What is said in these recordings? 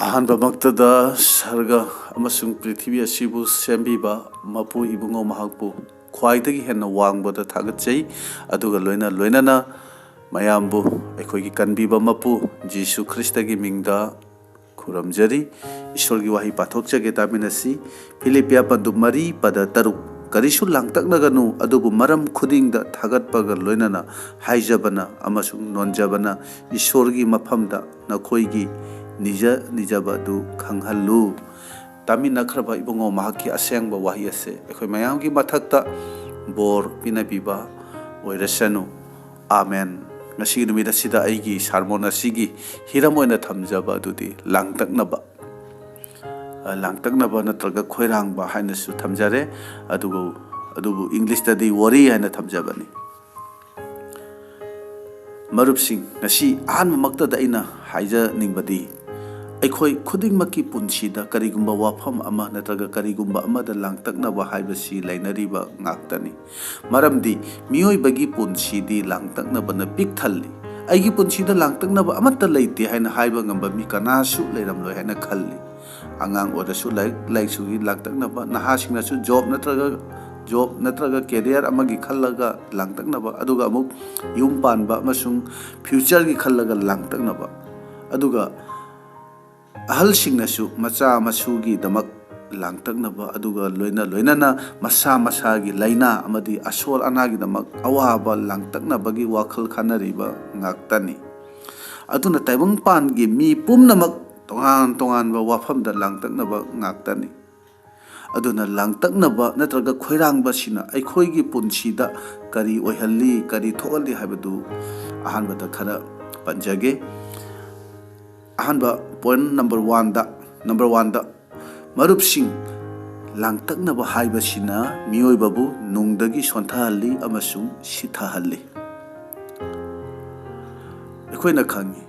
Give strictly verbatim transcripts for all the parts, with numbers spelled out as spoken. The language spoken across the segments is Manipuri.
ꯑꯍꯥꯟꯕꯃꯛꯇꯗ ꯁꯔꯒ ꯑꯃꯁꯨꯡ ꯄ꯭ꯔꯤꯊꯤꯕꯤ ꯑꯁꯤꯕꯨ ꯁꯦꯝꯕꯤꯕ ꯃꯄꯨ ꯏꯕꯨꯡꯉꯣ ꯃꯍꯥꯛꯄꯨ ꯈ꯭ꯋꯥꯏꯗꯒꯤ ꯍꯦꯟꯅ ꯋꯥꯡꯕꯗ ꯊꯥꯒꯠꯆꯩ꯫ ꯑꯗꯨꯒ ꯂꯣꯏꯅ ꯂꯣꯏꯅꯅ ꯃꯌꯥꯝꯕꯨ ꯑꯩꯈꯣꯏꯒꯤ ꯀꯟꯕꯤꯕ ꯃꯄꯨ ꯖꯤꯁꯨ ꯈ꯭ꯔꯤꯁꯇꯒꯤ ꯃꯤꯡꯗ ꯈꯨꯔꯨꯝꯖꯔꯤ꯫ ꯏꯁꯣꯔꯒꯤ ꯋꯥꯍꯩ ꯄꯥꯊꯣꯛꯆꯒꯦ, ꯇꯥꯃꯤꯟꯅꯁꯤ꯫ ꯐꯤꯂꯤꯄꯤꯌꯥ ꯄꯟꯗꯨꯞ ꯃꯔꯤ ꯄꯗ ꯇꯔꯨꯛ, "ꯀꯔꯤꯁꯨ ꯂꯥꯡꯇꯛꯅꯒꯅꯨ, ꯑꯗꯨꯕꯨ ꯃꯔꯝ ꯈꯨꯗꯤꯡꯗ ꯊꯥꯒꯠꯄꯒ ꯂꯣꯏꯅꯅ ꯍꯥꯏꯖꯕꯅ ꯑꯃꯁꯨꯡ ꯅꯣꯟꯖꯕꯅ ꯏꯁꯣꯔꯒꯤ ꯃꯐꯝꯗ ꯅꯈꯣꯏꯒꯤ ꯅꯤꯖ ꯅꯤꯖꯕ ꯑꯗꯨ ꯈꯪꯍꯜꯂꯨ"꯫ ꯇꯥꯃꯤꯟꯅꯈ꯭ꯔꯕ ꯏꯕꯨꯡꯉꯣ ꯃꯍꯥꯛꯀꯤ ꯑꯁꯦꯡꯕ ꯋꯥꯍꯩ ꯑꯁꯦ ꯑꯩꯈꯣꯏ ꯃꯌꯥꯝꯒꯤ ꯃꯊꯛꯇ ꯕꯣꯔ ꯄꯤꯅꯕꯤꯕ ꯑꯣꯏꯔꯁꯅꯨ꯫ ꯑꯥꯃꯦꯟ꯫ ꯉꯁꯤꯒꯤ ꯅꯨꯃꯤꯠ ꯑꯁꯤꯗ ꯑꯩꯒꯤ ꯁꯥꯔꯃꯣꯟ ꯑꯁꯤꯒꯤ ꯍꯤꯔꯝ ꯑꯣꯏꯅ ꯊꯝꯖꯕ ꯑꯗꯨꯗꯤ ꯂꯥꯡꯇꯛꯅꯕ, ꯑ, ꯂꯥꯡꯇꯛꯅꯕ ꯅꯠꯇ꯭ꯔꯒ ꯈꯣꯏꯔꯥꯡꯕ ꯍꯥꯏꯅꯁꯨ ꯊꯝꯖꯔꯦ꯫ ꯑꯗꯨꯕꯨ, ꯑꯗꯨꯕꯨ ꯏꯪꯂꯤꯁꯇꯗꯤ ꯋꯥꯔꯤ ꯍꯥꯏꯅ ꯊꯝꯖꯕꯅꯤ꯫ ꯃꯔꯨꯞꯁꯤꯡ, ꯉꯁꯤ ꯑꯍꯥꯟꯕꯃꯛꯇꯗ ꯑꯩꯅ ꯍꯥꯏꯖꯅꯤꯡꯕꯗꯤ, ꯑꯩꯈꯣꯏ ꯈꯨꯗꯤꯡꯃꯛꯀꯤ ꯄꯨꯟꯁꯤꯗ ꯀꯔꯤꯒꯨꯝꯕ ꯋꯥꯐꯝ ꯑꯃ ꯅꯠꯇ꯭ꯔꯒ ꯀꯔꯤꯒꯨꯝꯕ ꯑꯃꯗ ꯂꯥꯡꯇꯛꯅꯕ ꯍꯥꯏꯕꯁꯤ ꯂꯩꯅꯔꯤꯕ ꯉꯥꯛꯇꯅꯤ꯫ ꯃꯔꯝꯗꯤ ꯃꯤꯑꯣꯏꯕꯒꯤ ꯄꯨꯟꯁꯤꯗꯤ ꯂꯥꯡꯇꯛꯅꯕꯅ ꯄꯤꯛ ꯊꯜꯂꯤ꯫ "ꯑꯩꯒꯤ ꯄꯨꯟꯁꯤꯗ ꯂꯥꯡꯇꯛꯅꯕ ꯑꯃꯠꯇ ꯂꯩꯇꯦ" ꯍꯥꯏꯅ ꯍꯥꯏꯕ ꯉꯝꯕ ꯃꯤ ꯀꯅꯥꯁꯨ ꯂꯩꯔꯝꯂꯣꯏ ꯍꯥꯏꯅ ꯈꯜꯂꯤ꯫ ꯑꯉꯥꯡ ꯑꯣꯏꯔꯁꯨ ꯂꯥꯏꯔꯤꯛ ꯂꯥꯏꯁꯨꯒꯤ ꯂꯥꯡꯇꯛꯅꯕ, ꯅꯍꯥꯁꯤꯡꯅꯁꯨ ꯖꯣꯕ ꯅꯠꯇ꯭ꯔꯒ, ꯖꯣꯕ ꯅꯠꯇ꯭ꯔꯒ ꯀꯦꯔꯤꯌꯔ ꯑꯃꯒꯤ ꯈꯜꯂꯒ ꯂꯥꯡꯇꯛꯅꯕ, ꯑꯗꯨꯒ ꯑꯃꯨꯛ ꯌꯨꯝ ꯄꯥꯟꯕ ꯑꯃꯁꯨꯡ ꯐ꯭ꯌꯨꯆꯔꯒꯤ ꯈꯜꯂꯒ ꯂꯥꯡꯇꯛꯅꯕ, ꯑꯗꯨꯒ ꯑꯍꯜꯁꯤꯡꯅꯁꯨ ꯃꯆꯥ ꯃꯁꯨꯒꯤꯗꯃꯛ ꯂꯥꯡꯇꯛꯅꯕ, ꯑꯗꯨꯒ ꯂꯣꯏꯅ ꯂꯣꯏꯅꯅ ꯃꯁꯥ ꯃꯁꯥꯒꯤ ꯂꯥꯏꯅꯥ ꯑꯃꯗꯤ ꯑꯁꯣꯜ ꯑꯅꯥꯒꯤꯗꯃꯛ ꯑꯋꯥꯕ ꯂꯥꯡꯇꯛꯅꯕꯒꯤ ꯋꯥꯈꯜ ꯈꯟꯅꯔꯤꯕ ꯉꯥꯛꯇꯅꯤ꯫ ꯑꯗꯨꯅ ꯇꯥꯏꯕꯪꯄꯥꯟꯒꯤ ꯃꯤ ꯄꯨꯝꯅꯃꯛ ꯇꯣꯉꯥꯟ ꯇꯣꯉꯥꯟꯕ ꯋꯥꯐꯝꯗ ꯂꯥꯡꯇꯛꯅꯕ ꯉꯥꯛꯇꯅꯤ꯫ ꯑꯗꯨꯅ ꯂꯥꯡꯇꯛꯅꯕ ꯅꯠꯇ꯭ꯔꯒ ꯈꯣꯏꯔꯥꯡꯕꯁꯤꯅ ꯑꯩꯈꯣꯏꯒꯤ ꯄꯨꯟꯁꯤꯗ ꯀꯔꯤ ꯑꯣꯏꯍꯜꯂꯤ, ꯀꯔꯤ ꯊꯣꯛꯍꯜꯂꯤ ꯍꯥꯏꯕꯗꯨ ꯑꯍꯥꯟꯕꯗ ꯈꯔ ꯄꯟꯖꯒꯦ꯫ ꯑꯍꯥꯟꯕ ꯄꯣꯏꯟ ꯅꯝꯕꯔ ꯋꯥꯟꯗ, ꯅꯝꯕꯔ ꯋꯥꯟꯗ, ꯃꯔꯨꯞꯁꯤꯡ, ꯂꯥꯡꯇꯛꯅꯕ ꯍꯥꯏꯕꯁꯤꯅ ꯃꯤꯑꯣꯏꯕꯕꯨ ꯅꯨꯡꯗꯒꯤ ꯁꯣꯟꯊꯍꯜꯂꯤ ꯑꯃꯁꯨꯡ ꯁꯤꯊꯍꯜꯂꯤ꯫ ꯑꯩꯈꯣꯏꯅ ꯈꯪꯉꯤ,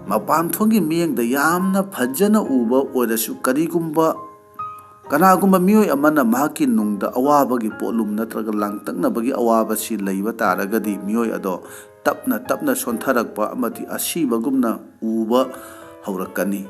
ꯃꯄꯥꯟ ꯊꯣꯡꯒꯤ ꯃꯤꯠꯌꯦꯡꯗ ꯌꯥꯝꯅ ꯐꯖꯅ ꯎꯕ ꯑꯣꯏꯔꯁꯨ, ꯀꯔꯤꯒꯨꯝꯕ ꯀꯅꯥꯒꯨꯝꯕ ꯃꯤꯑꯣꯏ ꯑꯃꯅ ꯃꯍꯥꯛꯀꯤ ꯅꯨꯡꯗ ꯑꯋꯥꯕꯒꯤ ꯄꯣꯠꯂꯨꯝ ꯅꯠꯇ꯭ꯔꯒ ꯂꯥꯡꯇꯛꯅꯕꯒꯤ ꯑꯋꯥꯕꯁꯤ ꯂꯩꯕ ꯇꯥꯔꯒꯗꯤ, ꯃꯤꯑꯣꯏ ꯑꯗꯣ ꯇꯞꯅ ꯇꯞꯅ ꯁꯣꯟꯊꯔꯛꯄ ꯑꯃꯗꯤ ꯑꯁꯤꯕꯒꯨꯝꯅ ꯎꯕ ꯍꯧꯔꯛꯀꯅꯤ꯫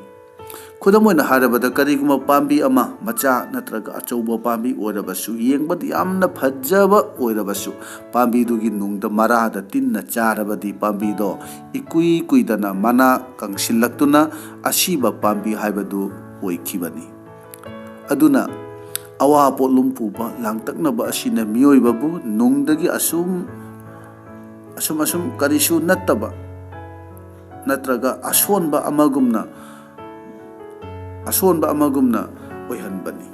ꯈꯨꯗꯝ ꯑꯣꯏꯅ ꯍꯥꯏꯔꯕꯗ, ꯀꯔꯤꯒꯨꯝꯕ ꯄꯥꯝꯕꯤ ꯑꯃ, ꯃꯆꯥ ꯅꯠꯇ꯭ꯔꯒ ꯑꯆꯧꯕ ꯄꯥꯝꯕꯤ ꯑꯣꯏꯔꯕꯁꯨ, ꯌꯦꯡꯕꯗ ꯌꯥꯝꯅ ꯐꯖꯕ ꯑꯣꯏꯔꯕꯁꯨ, ꯄꯥꯝꯕꯤꯗꯨꯒꯤ ꯅꯨꯡꯗ, ꯃꯔꯥꯗ ꯇꯤꯟꯅ ꯆꯥꯔꯕꯗꯤ, ꯄꯥꯝꯕꯤꯗꯣ ꯏꯀꯨꯏ ꯀꯨꯏꯗꯅ ꯃꯅꯥ ꯀꯪꯁꯤꯜꯂꯛꯇꯨꯅ ꯑꯁꯤꯕ ꯄꯥꯝꯕꯤ ꯍꯥꯏꯕꯗꯨ ꯑꯣꯏꯈꯤꯕꯅꯤ꯫ ꯑꯗꯨꯅ ꯑꯋꯥ ꯄꯣꯠꯂꯨꯝ ꯄꯨꯕ ꯂꯥꯡꯇꯛꯅꯕ ꯑꯁꯤꯅ ꯃꯤꯑꯣꯏꯕꯕꯨ ꯅꯨꯡꯗꯒꯤ ꯑꯁꯨꯝ, ꯑꯁꯨꯝ ꯑꯁꯨꯝ ꯀꯔꯤꯁꯨ ꯅꯠꯇꯕ ꯅꯠꯇ꯭ꯔꯒ ꯑꯁꯣꯟꯕ ꯑꯃꯒꯨꯝꯅ, ꯑꯁꯣꯟꯕ ꯑꯃꯒꯨꯝꯅ ꯑꯣꯏꯍꯟꯕꯅꯤ꯫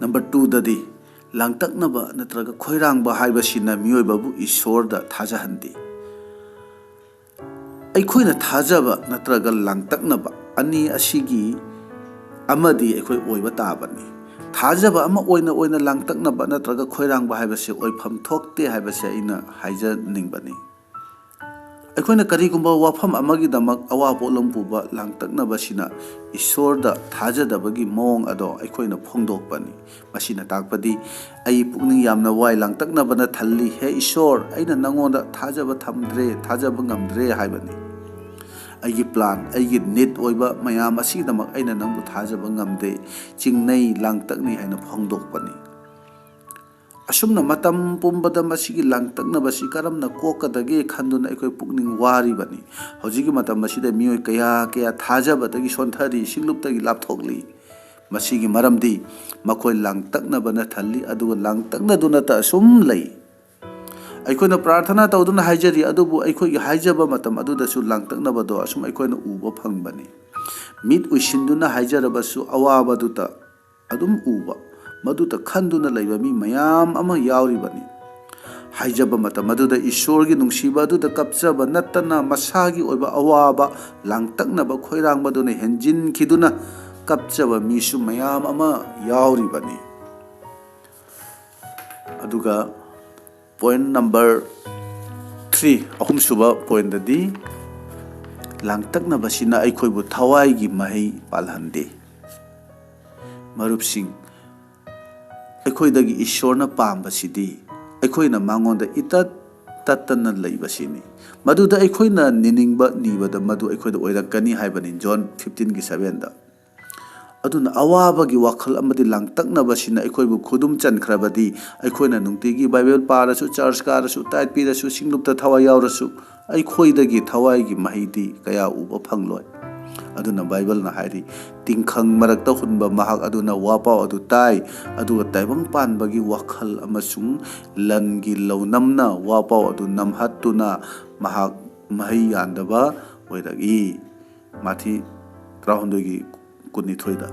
ꯅꯝꯕꯔ ꯇꯨꯗꯗꯤ, ꯂꯥꯡꯇꯛꯅꯕ ꯅꯠꯇ꯭ꯔꯒ ꯈꯣꯏꯔꯥꯡꯕ ꯍꯥꯏꯕꯁꯤꯅ ꯃꯤꯑꯣꯏꯕꯕꯨ ꯏꯁꯣꯔꯗ ꯊꯥꯖꯍꯟꯗꯦ꯫ ꯑꯩꯈꯣꯏꯅ ꯊꯥꯖꯕ ꯅꯠꯇ꯭ꯔꯒ ꯂꯥꯡꯇꯛꯅꯕ ꯑꯅꯤ ꯑꯁꯤꯒꯤ ꯑꯃꯗꯤ ꯑꯩꯈꯣꯏ ꯑꯣꯏꯕ ꯇꯥꯕꯅꯤ꯫ ꯊꯥꯖꯕ ꯑꯃ ꯑꯣꯏꯅ ꯑꯣꯏꯅ ꯂꯥꯡꯇꯛꯅꯕ ꯅꯠꯇ꯭ꯔꯒ ꯈꯣꯏꯔꯥꯡꯕ ꯍꯥꯏꯕꯁꯤ ꯑꯣꯏꯐꯝ ꯊꯣꯛꯇꯦ ꯍꯥꯏꯕꯁꯦ ꯑꯩꯅ ꯍꯥꯏꯖꯅꯤꯡꯕꯅꯤ꯫ ꯑꯩꯈꯣꯏꯅ ꯀꯔꯤꯒꯨꯝꯕ ꯋꯥꯐꯝ ꯑꯃꯒꯤꯗꯃꯛ ꯑꯋꯥ ꯄꯣꯠꯂꯨꯝ ꯄꯨꯕ ꯂꯥꯡꯇꯛꯅꯕꯁꯤꯅ ꯏꯁꯣꯔꯗ ꯊꯥꯖꯗꯕꯒꯤ ꯃꯑꯣꯡ ꯑꯗꯣ ꯑꯩꯈꯣꯏꯅ ꯐꯣꯡꯗꯣꯛꯄꯅꯤ꯫ ꯃꯁꯤꯅ ꯇꯥꯛꯄꯗꯤ, "ꯑꯩ ꯄꯨꯛꯅꯤꯡ ꯌꯥꯝꯅ ꯋꯥꯏ, ꯂꯥꯡꯇꯛꯅꯕꯅ ꯊꯜꯂꯤ꯫ ꯍꯦ ꯏꯁꯣꯔ, ꯑꯩꯅ ꯅꯪꯉꯣꯟꯗ ꯊꯥꯖꯕ ꯊꯝꯗ꯭ꯔꯦ, ꯊꯥꯖꯕ ꯉꯝꯗ꯭ꯔꯦ" ꯍꯥꯏꯕꯅꯤ꯫ "ꯑꯩꯒꯤ ꯄ꯭ꯂꯥꯟ, ꯑꯩꯒꯤ ꯅꯤꯠ ꯑꯣꯏꯕ ꯃꯌꯥꯝ ꯑꯁꯤꯒꯤꯗꯃꯛ ꯑꯩꯅ ꯅꯪꯕꯨ ꯊꯥꯖꯕ ꯉꯝꯗꯦ, ꯆꯤꯡꯅꯩ, ꯂꯥꯡꯇꯛꯅꯩ" ꯍꯥꯏꯅ ꯐꯣꯡꯗꯣꯛꯄꯅꯤ꯫ ꯑꯁꯨꯝꯅ ꯃꯇꯝ ꯄꯨꯝꯕꯗ ꯃꯁꯤꯒꯤ ꯂꯥꯡꯇꯛꯅꯕꯁꯤ ꯀꯔꯝꯅ ꯀꯣꯛꯀꯗꯒꯦ ꯈꯟꯗꯨꯅ ꯑꯩꯈꯣꯏ ꯄꯨꯛꯅꯤꯡ ꯋꯥꯔꯤꯕꯅꯤ꯫ ꯍꯧꯖꯤꯛꯀꯤ ꯃꯇꯝ ꯑꯁꯤꯗ ꯃꯤꯑꯣꯏ ꯀꯌꯥ ꯀꯌꯥ ꯊꯥꯖꯕꯗꯒꯤ ꯁꯣꯟꯊꯔꯤ, ꯁꯤꯡꯂꯨꯞꯇꯒꯤ ꯂꯥꯞꯊꯣꯛꯂꯤ꯫ ꯃꯁꯤꯒꯤ ꯃꯔꯝꯗꯤ ꯃꯈꯣꯏ ꯂꯥꯡꯇꯛꯅꯕꯅ ꯊꯜꯂꯤ, ꯑꯗꯨꯒ ꯂꯥꯡꯇꯛꯅꯗꯨꯅꯇ ꯑꯁꯨꯝ ꯂꯩ꯫ ꯑꯩꯈꯣꯏꯅ ꯄ꯭ꯔꯥꯔꯊꯅꯥ ꯇꯧꯗꯨꯅ ꯍꯥꯏꯖꯔꯤ, ꯑꯗꯨꯕꯨ ꯑꯩꯈꯣꯏꯒꯤ ꯍꯥꯏꯖꯕ ꯃꯇꯝ ꯑꯗꯨꯗꯁꯨ ꯂꯥꯡꯇꯛꯅꯕꯗꯣ ꯑꯁꯨꯝ ꯑꯩꯈꯣꯏꯅ ꯎꯕ ꯐꯪꯕꯅꯤ꯫ ꯃꯤꯠ ꯎꯏꯁꯤꯟꯗꯨꯅ ꯍꯥꯏꯖꯔꯕꯁꯨ ꯑꯋꯥꯕꯗꯨꯇ ꯑꯗꯨꯝ ꯎꯕ, ꯃꯗꯨꯇ ꯈꯟꯗꯨꯅ ꯂꯩꯕ ꯃꯤ ꯃꯌꯥꯝ ꯑꯃ ꯌꯥꯎꯔꯤꯕꯅꯤ꯫ ꯍꯥꯏꯖꯕ ꯃꯇꯝ ꯑꯗꯨꯗ ꯏꯁꯣꯔꯒꯤ ꯅꯨꯡꯁꯤꯕ ꯑꯗꯨꯗ ꯀꯞꯆꯕ ꯅꯠꯇꯅ ꯃꯁꯥꯒꯤ ꯑꯣꯏꯕ ꯑꯋꯥꯕ, ꯂꯥꯡꯇꯛꯅꯕ, ꯈꯣꯏꯔꯥꯡꯕꯗꯨꯅ ꯍꯦꯟꯖꯤꯟꯈꯤꯗꯨꯅ ꯀꯞꯆꯕ ꯃꯤꯁꯨ ꯃꯌꯥꯝ ꯑꯃ ꯌꯥꯎꯔꯤꯕꯅꯤ꯫ ꯑꯗꯨꯒ ꯄꯣꯏꯟ ꯅꯝꯕꯔ ꯊ꯭ꯔꯤ, ꯑꯍꯨꯝꯁꯨꯕ ꯄꯣꯏꯟꯗꯗꯤ, ꯂꯥꯡꯇꯛꯅꯕꯁꯤꯅ ꯑꯩꯈꯣꯏꯕꯨ ꯊꯋꯥꯏꯒꯤ ꯃꯍꯩ ꯄꯥꯜꯍꯟꯗꯦ꯫ ꯃꯔꯨꯞꯁꯤꯡ, ꯑꯩꯈꯣꯏꯗꯒꯤ ꯏꯁꯣꯔꯅ ꯄꯥꯝꯕꯁꯤꯗꯤ ꯑꯩꯈꯣꯏꯅ ꯃꯉꯣꯟꯗ ꯏꯇꯠ ꯇꯠꯇꯅ ꯂꯩꯕꯁꯤꯅꯤ꯫ ꯃꯗꯨꯗ ꯑꯩꯈꯣꯏꯅ ꯅꯤꯅꯤꯡꯕ ꯅꯤꯕꯗ ꯃꯗꯨ ꯑꯩꯈꯣꯏꯗ ꯑꯣꯏꯔꯛꯀꯅꯤ ꯍꯥꯏꯕꯅꯤ, ꯖꯣꯟ ꯐꯤꯐꯇꯤꯟꯒꯤ ꯁꯚꯦꯟꯗ꯫ ꯑꯗꯨꯅ ꯑꯋꯥꯕꯒꯤ ꯋꯥꯈꯜ ꯑꯃꯗꯤ ꯂꯥꯡꯇꯛꯅꯕꯁꯤꯅ ꯑꯩꯈꯣꯏꯕꯨ ꯈꯨꯗꯨꯝ ꯆꯟꯈ꯭ꯔꯕꯗꯤ, ꯑꯩꯈꯣꯏꯅ ꯅꯨꯡꯇꯤꯒꯤ ꯕꯥꯏꯕꯜ ꯄꯥꯔꯁꯨ, ꯆꯔꯆ ꯀꯥꯔꯁꯨ, ꯇꯥꯏꯠ ꯄꯤꯔꯁꯨ, ꯁꯤꯡꯂꯨꯞꯇ ꯊꯋꯥꯏ ꯌꯥꯎꯔꯁꯨ, ꯑꯩꯈꯣꯏꯗꯒꯤ ꯊꯋꯥꯏꯒꯤ ꯃꯍꯩꯗꯤ ꯀꯌꯥ ꯎꯕ ꯐꯪꯂꯣꯏ꯫ ꯑꯗꯨꯅ ꯕꯥꯏꯕꯜꯅ ꯍꯥꯏꯔꯤ, "ꯇꯤꯡꯈꯪ ꯃꯔꯛꯇ ꯍꯨꯟꯕ ꯃꯍꯥꯛ ꯑꯗꯨꯅ ꯋꯥꯄꯥꯎ ꯑꯗꯨ ꯇꯥꯏ, ꯑꯗꯨꯒ ꯇꯥꯏꯕꯪ ꯄꯥꯟꯕꯒꯤ ꯋꯥꯈꯜ ꯑꯃꯁꯨꯡ ꯂꯟꯒꯤ ꯂꯧꯅꯝꯅ ꯋꯥꯄꯥꯎ ꯑꯗꯨ ꯅꯝꯍꯠꯇꯨꯅ ꯃꯍꯥꯛ ꯃꯍꯩ ꯌꯥꯟꯗꯕ ꯑꯣꯏꯔꯛꯏ"꯫ ꯃꯥꯊꯤ ꯇꯔꯥꯍꯨꯝꯗꯣꯏꯒꯤ ꯀꯨꯟꯅꯤꯊꯣꯏꯗ꯫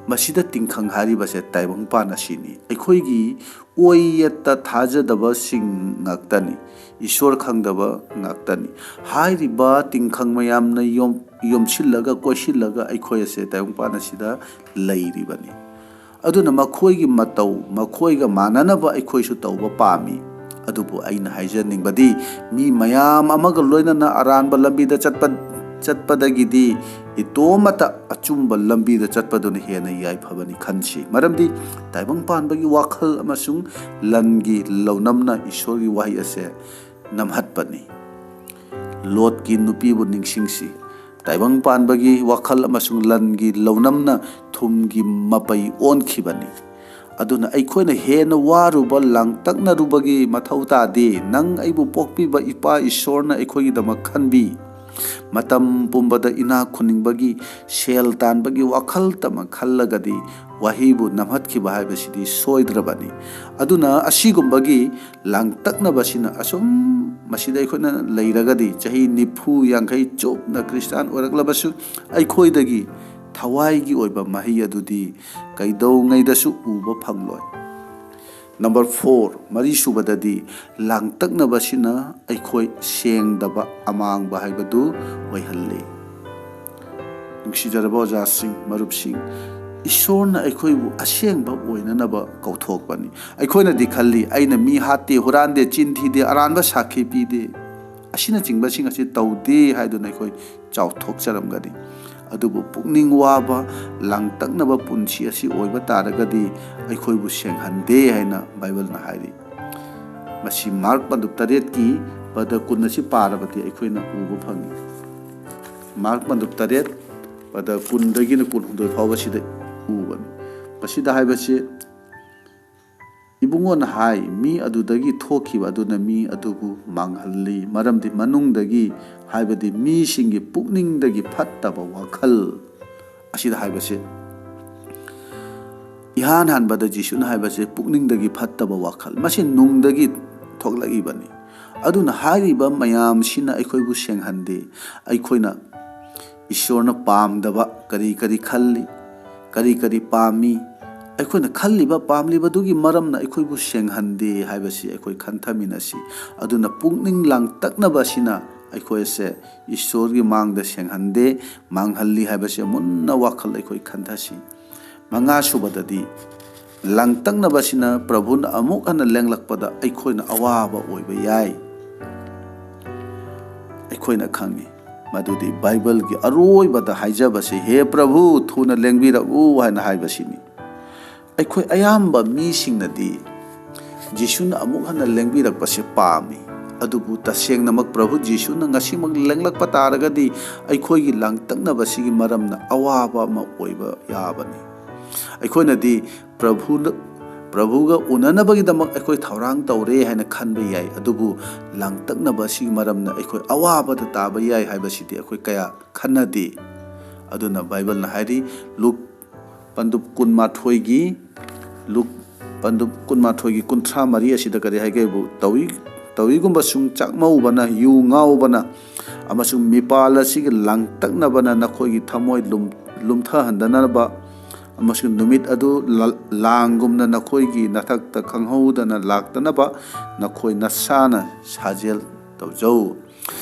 ꯃꯁꯤꯗ ꯇꯤꯡꯈꯪ ꯍꯥꯏꯔꯤꯕꯁꯦ ꯇꯥꯏꯕꯪꯄꯥꯟ ꯑꯁꯤꯅꯤ꯫ ꯑꯩꯈꯣꯏꯒꯤ ꯑꯣꯏ ꯌꯦꯠꯇ ꯊꯥꯖꯗꯕꯁꯤꯡ ꯉꯥꯛꯇꯅꯤ, ꯏꯁꯣꯔ ꯈꯪꯗꯕ ꯉꯥꯛꯇꯅꯤ꯫ ꯍꯥꯏꯔꯤꯕ ꯇꯤꯡꯈꯪ ꯃꯌꯥꯝꯅ ꯌꯣꯝ-, ꯌꯣꯝꯁꯤꯜꯂꯒ, ꯀꯣꯏꯁꯤꯜꯂꯒ ꯑꯩꯈꯣꯏ ꯑꯁꯦ ꯇꯥꯏꯕꯪꯄꯥꯟ ꯑꯁꯤꯗ ꯂꯩꯔꯤꯕꯅꯤ꯫ ꯑꯗꯨꯅ ꯃꯈꯣꯏꯒꯤ ꯃꯇꯧ, ꯃꯈꯣꯏꯒ ꯃꯥꯟꯅꯅꯕ ꯑꯩꯈꯣꯏꯁꯨ ꯇꯧꯕ ꯄꯥꯝꯃꯤ꯫ ꯑꯗꯨꯕꯨ ꯑꯩꯅ ꯍꯥꯏꯖꯅꯤꯡꯕꯗꯤ, ꯃꯤ ꯃꯌꯥꯝ ꯑꯃꯒ ꯂꯣꯏꯅꯅ ꯑꯔꯥꯟꯕ ꯂꯝꯕꯤꯗ ꯆꯠꯄ, ꯆꯠꯄꯗꯒꯤꯗꯤ ꯏꯇꯣꯝꯇ ꯑꯆꯨꯝꯕ ꯂꯝꯕꯤꯗ ꯆꯠꯄꯗꯨꯅ ꯍꯦꯟꯅ ꯌꯥꯏꯐꯕꯅꯤ ꯈꯟꯁꯤ꯫ ꯃꯔꯝꯗꯤ ꯇꯥꯏꯕꯪ ꯄꯥꯟꯕꯒꯤ ꯋꯥꯈꯜ ꯑꯃꯁꯨꯡ ꯂꯟꯒꯤ ꯂꯧꯅꯝꯅ ꯏꯁꯣꯔꯒꯤ ꯋꯥꯍꯩ ꯑꯁꯦ ꯅꯝꯍꯠꯄꯅꯤ꯫ ꯂꯣꯠꯀꯤ ꯅꯨꯄꯤꯕꯨ ꯅꯤꯡꯁꯤꯡꯁꯤ꯫ ꯇꯥꯏꯕꯪ ꯄꯥꯟꯕꯒꯤ ꯋꯥꯈꯜ ꯑꯃꯁꯨꯡ ꯂꯟꯒꯤ ꯂꯧꯅꯝꯅ ꯊꯨꯝꯒꯤ ꯃꯄꯩ ꯑꯣꯟꯈꯤꯕꯅꯤ꯫ ꯑꯗꯨꯅ ꯑꯩꯈꯣꯏꯅ ꯍꯦꯟꯅ ꯋꯥꯔꯨꯕ, ꯂꯥꯡꯇꯛꯅꯔꯨꯕꯒꯤ ꯃꯊꯧ ꯇꯥꯗꯦ꯫ ꯅꯪ ꯑꯩꯕꯨ ꯄꯣꯛꯄꯤꯕ ꯏꯄꯥ ꯏꯁꯣꯔꯅ ꯑꯩꯈꯣꯏꯒꯤꯗꯃꯛ ꯈꯟꯕꯤ꯫ ꯃꯇꯝ ꯄꯨꯝꯕꯗ ꯏꯅꯥꯛ ꯈꯨꯟꯅꯤꯡꯕꯒꯤ, ꯁꯦꯜ ꯇꯥꯟꯕꯒꯤ ꯋꯥꯈꯜꯇꯃꯛ ꯈꯜꯂꯒꯗꯤ ꯋꯥꯍꯩꯕꯨ ꯅꯝꯍꯠꯈꯤꯕ ꯍꯥꯏꯕꯁꯤꯗꯤ ꯁꯣꯏꯗ꯭ꯔꯕꯅꯤ꯫ ꯑꯗꯨꯅ ꯑꯁꯤꯒꯨꯝꯕꯒꯤ ꯂꯥꯡꯇꯛꯅꯕꯁꯤꯅ ꯑꯁꯨꯝ ꯃꯁꯤꯗ ꯑꯩꯈꯣꯏꯅ ꯂꯩꯔꯒꯗꯤ, ꯆꯍꯤ ꯅꯤꯐꯨ, ꯌꯥꯡꯈꯩ ꯆꯨꯞꯅ ꯈ꯭ꯔꯤꯁꯇꯥꯟ ꯑꯣꯏꯔꯛꯂꯕꯁꯨ, ꯑꯩꯈꯣꯏꯗꯒꯤ ꯊꯋꯥꯏꯒꯤ ꯑꯣꯏꯕ ꯃꯍꯩ ꯑꯗꯨꯗꯤ ꯀꯩꯗꯧꯉꯩꯗꯁꯨ ꯎꯕ ꯐꯪꯂꯣꯏ꯫ ꯅꯝꯕꯔ ꯐꯣꯔ, ꯃꯔꯤꯁꯨꯕꯗꯗꯤ, ꯂꯥꯡꯇꯛꯅꯕꯁꯤꯅ ꯑꯩꯈꯣꯏ ꯁꯦꯡꯗꯕ ꯑꯃꯥꯡꯕ ꯍꯥꯏꯕꯗꯨ ꯑꯣꯏꯍꯜꯂꯤ꯫ ꯅꯨꯡꯁꯤꯖꯔꯕ ꯑꯣꯖꯥꯁꯤꯡ, ꯃꯔꯨꯞꯁꯤꯡ, ꯏꯁꯣꯔꯅ ꯑꯩꯈꯣꯏꯕꯨ ꯑꯁꯦꯡꯕ ꯑꯣꯏꯅꯅꯕ ꯀꯧꯊꯣꯛꯄꯅꯤ꯫ ꯑꯩꯈꯣꯏꯅꯗꯤ ꯈꯜꯂꯤ, "ꯑꯩꯅ ꯃꯤ ꯍꯥꯠꯇꯦ, ꯍꯨꯔꯥꯟꯗꯦ, ꯆꯤꯟ ꯊꯤꯗꯦ, ꯑꯔꯥꯟꯕ ꯁꯥꯈꯤ ꯄꯤꯗꯦ, ꯑꯁꯤꯅꯆꯤꯡꯕꯁꯤꯡ ꯑꯁꯤ ꯇꯧꯗꯦ" ꯍꯥꯏꯗꯨꯅ ꯑꯩꯈꯣꯏ ꯆꯥꯎꯊꯣꯛꯆꯔꯝꯒꯅꯤ꯫ ꯑꯗꯨꯕꯨ ꯄꯨꯛꯅꯤꯡ ꯋꯥꯕ, ꯂꯥꯡꯇꯛꯅꯕ ꯄꯨꯟꯁꯤ ꯑꯁꯤ ꯑꯣꯏꯕ ꯇꯥꯔꯒꯗꯤ ꯑꯩꯈꯣꯏꯕꯨ ꯁꯦꯡꯍꯟꯗꯦ ꯍꯥꯏꯅ ꯕꯥꯏꯕꯜꯅ ꯍꯥꯏꯔꯤ꯫ ꯃꯁꯤ ꯃꯥꯔꯛ ꯄꯟꯗꯨꯞ ꯇꯔꯦꯠꯀꯤ ꯄꯗ ꯀꯨꯟ ꯑꯁꯤ ꯄꯥꯔꯕꯗꯤ ꯑꯩꯈꯣꯏꯅ ꯎꯕ ꯐꯪꯏ꯫ ꯃꯥꯔꯛ ꯄꯟꯗꯨꯞ ꯇꯔꯦꯠ ꯄꯗ ꯀꯨꯟꯗꯒꯤꯅ ꯀꯨꯟꯍꯨꯝꯗꯣꯏ ꯐꯥꯎꯕꯁꯤꯗ ꯎꯕꯅꯤ꯫ ꯃꯁꯤꯗ ꯍꯥꯏꯕꯁꯤ ꯏꯕꯨꯡꯉꯣꯅ ꯍꯥꯏ, "ꯃꯤ ꯑꯗꯨꯗꯒꯤ ꯊꯣꯛꯈꯤꯕ ꯑꯗꯨꯅ ꯃꯤ ꯑꯗꯨꯕꯨ ꯃꯥꯡꯍꯜꯂꯤ, ꯃꯔꯝꯗꯤ ꯃꯅꯨꯡꯗꯒꯤ, ꯍꯥꯏꯕꯗꯤ ꯃꯤꯁꯤꯡꯒꯤ ꯄꯨꯛꯅꯤꯡꯗꯒꯤ ꯐꯠꯇꯕ ꯋꯥꯈꯜ" ꯑꯁꯤꯗ ꯍꯥꯏꯕꯁꯦ, ꯏꯍꯥꯟ ꯍꯥꯟꯕꯗ ꯖꯤꯁꯨꯅ ꯍꯥꯏꯕꯁꯦ ꯄꯨꯛꯅꯤꯡꯗꯒꯤ ꯐꯠꯇꯕ ꯋꯥꯈꯜ, ꯃꯁꯤ ꯅꯨꯡꯗꯒꯤ ꯊꯣꯛꯂꯛꯏꯕꯅꯤ꯫ ꯑꯗꯨꯅ ꯍꯥꯏꯔꯤꯕ ꯃꯌꯥꯝꯁꯤꯅ ꯑꯩꯈꯣꯏꯕꯨ ꯁꯦꯡꯍꯟꯗꯦ꯫ ꯑꯩꯈꯣꯏꯅ ꯏꯁꯣꯔꯅ ꯄꯥꯝꯗꯕ ꯀꯔꯤ ꯀꯔꯤ ꯈꯜꯂꯤ, ꯀꯔꯤ ꯀꯔꯤ ꯄꯥꯝꯃꯤ, ꯑꯩꯈꯣꯏꯅ ꯈꯜꯂꯤꯕ ꯄꯥꯝꯂꯤꯕꯗꯨꯒꯤ ꯃꯔꯝꯅ ꯑꯩꯈꯣꯏꯕꯨ ꯁꯦꯡꯍꯟꯗꯦ ꯍꯥꯏꯕꯁꯤ ꯑꯩꯈꯣꯏ ꯈꯟꯊꯃꯤꯟꯅꯁꯤ꯫ ꯑꯗꯨꯅ ꯄꯨꯛꯅꯤꯡ ꯂꯥꯡꯇꯛꯅꯕ ꯑꯁꯤꯅ ꯑꯩꯈꯣꯏꯁꯦ ꯏꯁꯣꯔꯒꯤ ꯃꯥꯡꯗ ꯁꯦꯡꯍꯟꯗꯦ, ꯃꯥꯡꯍꯜꯂꯤ ꯍꯥꯏꯕꯁꯦ ꯃꯨꯟꯅ ꯋꯥꯈꯜ ꯑꯩꯈꯣꯏ ꯈꯟꯊꯁꯤ꯫ ꯃꯉꯥ ꯁꯨꯕꯗꯗꯤ, ꯂꯥꯡꯇꯛꯅꯕꯁꯤꯅ ꯄ꯭ꯔꯚꯨꯅ ꯑꯃꯨꯛ ꯍꯟꯅ ꯂꯦꯡꯂꯛꯄꯗ ꯑꯩꯈꯣꯏꯅ ꯑꯋꯥꯕ ꯑꯣꯏꯕ ꯌꯥꯏ꯫ ꯑꯩꯈꯣꯏꯅ ꯈꯪꯉꯤ ꯃꯗꯨꯗꯤ ꯕꯥꯏꯕꯜꯒꯤ ꯑꯔꯣꯏꯕꯗ ꯍꯥꯏꯖꯕꯁꯤ, "ꯍꯦ ꯄ꯭ꯔꯚꯨ, ꯊꯨꯅ ꯂꯦꯡꯕꯤꯔꯛꯎ" ꯍꯥꯏꯅ ꯍꯥꯏꯕꯁꯤꯅꯤ꯫ ꯑꯩꯈꯣꯏ ꯑꯌꯥꯝꯕ ꯃꯤꯁꯤꯡꯅꯗꯤ ꯖꯤꯁꯨꯅ ꯑꯃꯨꯛ ꯍꯟꯅ ꯂꯦꯡꯕꯤꯔꯛꯄꯁꯦ ꯄꯥꯝꯃꯤ꯫ ꯑꯗꯨꯕꯨ ꯇꯁꯦꯡꯅꯃꯛ ꯄ꯭ꯔꯚꯨ ꯖꯤꯁꯨꯅ ꯉꯁꯤꯃꯛ ꯂꯦꯡꯂꯛꯄ ꯇꯥꯔꯒꯗꯤ ꯑꯩꯈꯣꯏꯒꯤ ꯂꯥꯡꯇꯛꯅꯕꯁꯤꯒꯤ ꯃꯔꯝꯅ ꯑꯋꯥꯕ ꯑꯃ ꯑꯣꯏꯕ ꯌꯥꯕꯅꯤ꯫ ꯑꯩꯈꯣꯏꯅꯗꯤ ꯄ꯭ꯔꯚꯨꯅ, ꯄ꯭ꯔꯚꯨꯒ ꯎꯅꯅꯕꯒꯤꯗꯃꯛ ꯑꯩꯈꯣꯏ ꯊꯧꯔꯥꯡ ꯇꯧꯔꯦ ꯍꯥꯏꯅ ꯈꯟꯕ ꯌꯥꯏ, ꯑꯗꯨꯕꯨ ꯂꯥꯡꯇꯛꯅꯕ ꯑꯁꯤꯒꯤ ꯃꯔꯝꯅ ꯑꯩꯈꯣꯏ ꯑꯋꯥꯕꯗ ꯇꯥꯕ ꯌꯥꯏ ꯍꯥꯏꯕꯁꯤꯗꯤ ꯑꯩꯈꯣꯏ ꯀꯌꯥ ꯈꯟꯅꯗꯦ꯫ ꯑꯗꯨꯅ ꯕꯥꯏꯕꯜꯅ ꯍꯥꯏꯔꯤ, ꯂꯨꯛ ꯄꯟꯗꯨꯞ ꯀꯨꯟꯃꯥꯊꯣꯏꯒꯤ, ꯂꯨꯛ ꯄꯟꯗꯨꯞ ꯀꯨꯟꯃꯥꯊꯣꯏꯒꯤ ꯀꯨꯟꯊ꯭ꯔꯥ ꯃꯔꯤ ꯑꯁꯤꯗ ꯀꯔꯤ ꯍꯥꯏꯒꯦꯕꯨ, "ꯇꯧꯏ, ꯇꯧꯏꯒꯨꯝꯕꯁꯨꯡ ꯆꯥꯛꯃꯧꯕꯅ, ꯌꯨ ꯉꯥꯎꯕꯅ ꯑꯃꯁꯨꯡ ꯃꯤꯄꯥꯜ ꯑꯁꯤꯒꯤ ꯂꯥꯡꯇꯛꯅꯕꯅ ꯅꯈꯣꯏꯒꯤ ꯊꯃꯣꯏ ꯂꯨꯝ-, ꯂꯨꯝꯊꯍꯟꯗꯅꯕ ꯑꯃꯁꯨꯡ ꯅꯨꯃꯤꯠ ꯑꯗꯨ ꯂ-, ꯂꯥꯡꯒꯨꯝꯅ ꯅꯈꯣꯏꯒꯤ ꯅꯊꯛꯇ ꯈꯪꯍꯧꯗꯅ ꯂꯥꯛꯇꯅꯕ ꯅꯈꯣꯏ ꯅꯁꯥꯅ ꯁꯥꯖꯦꯜ ꯇꯧꯖꯧ"꯫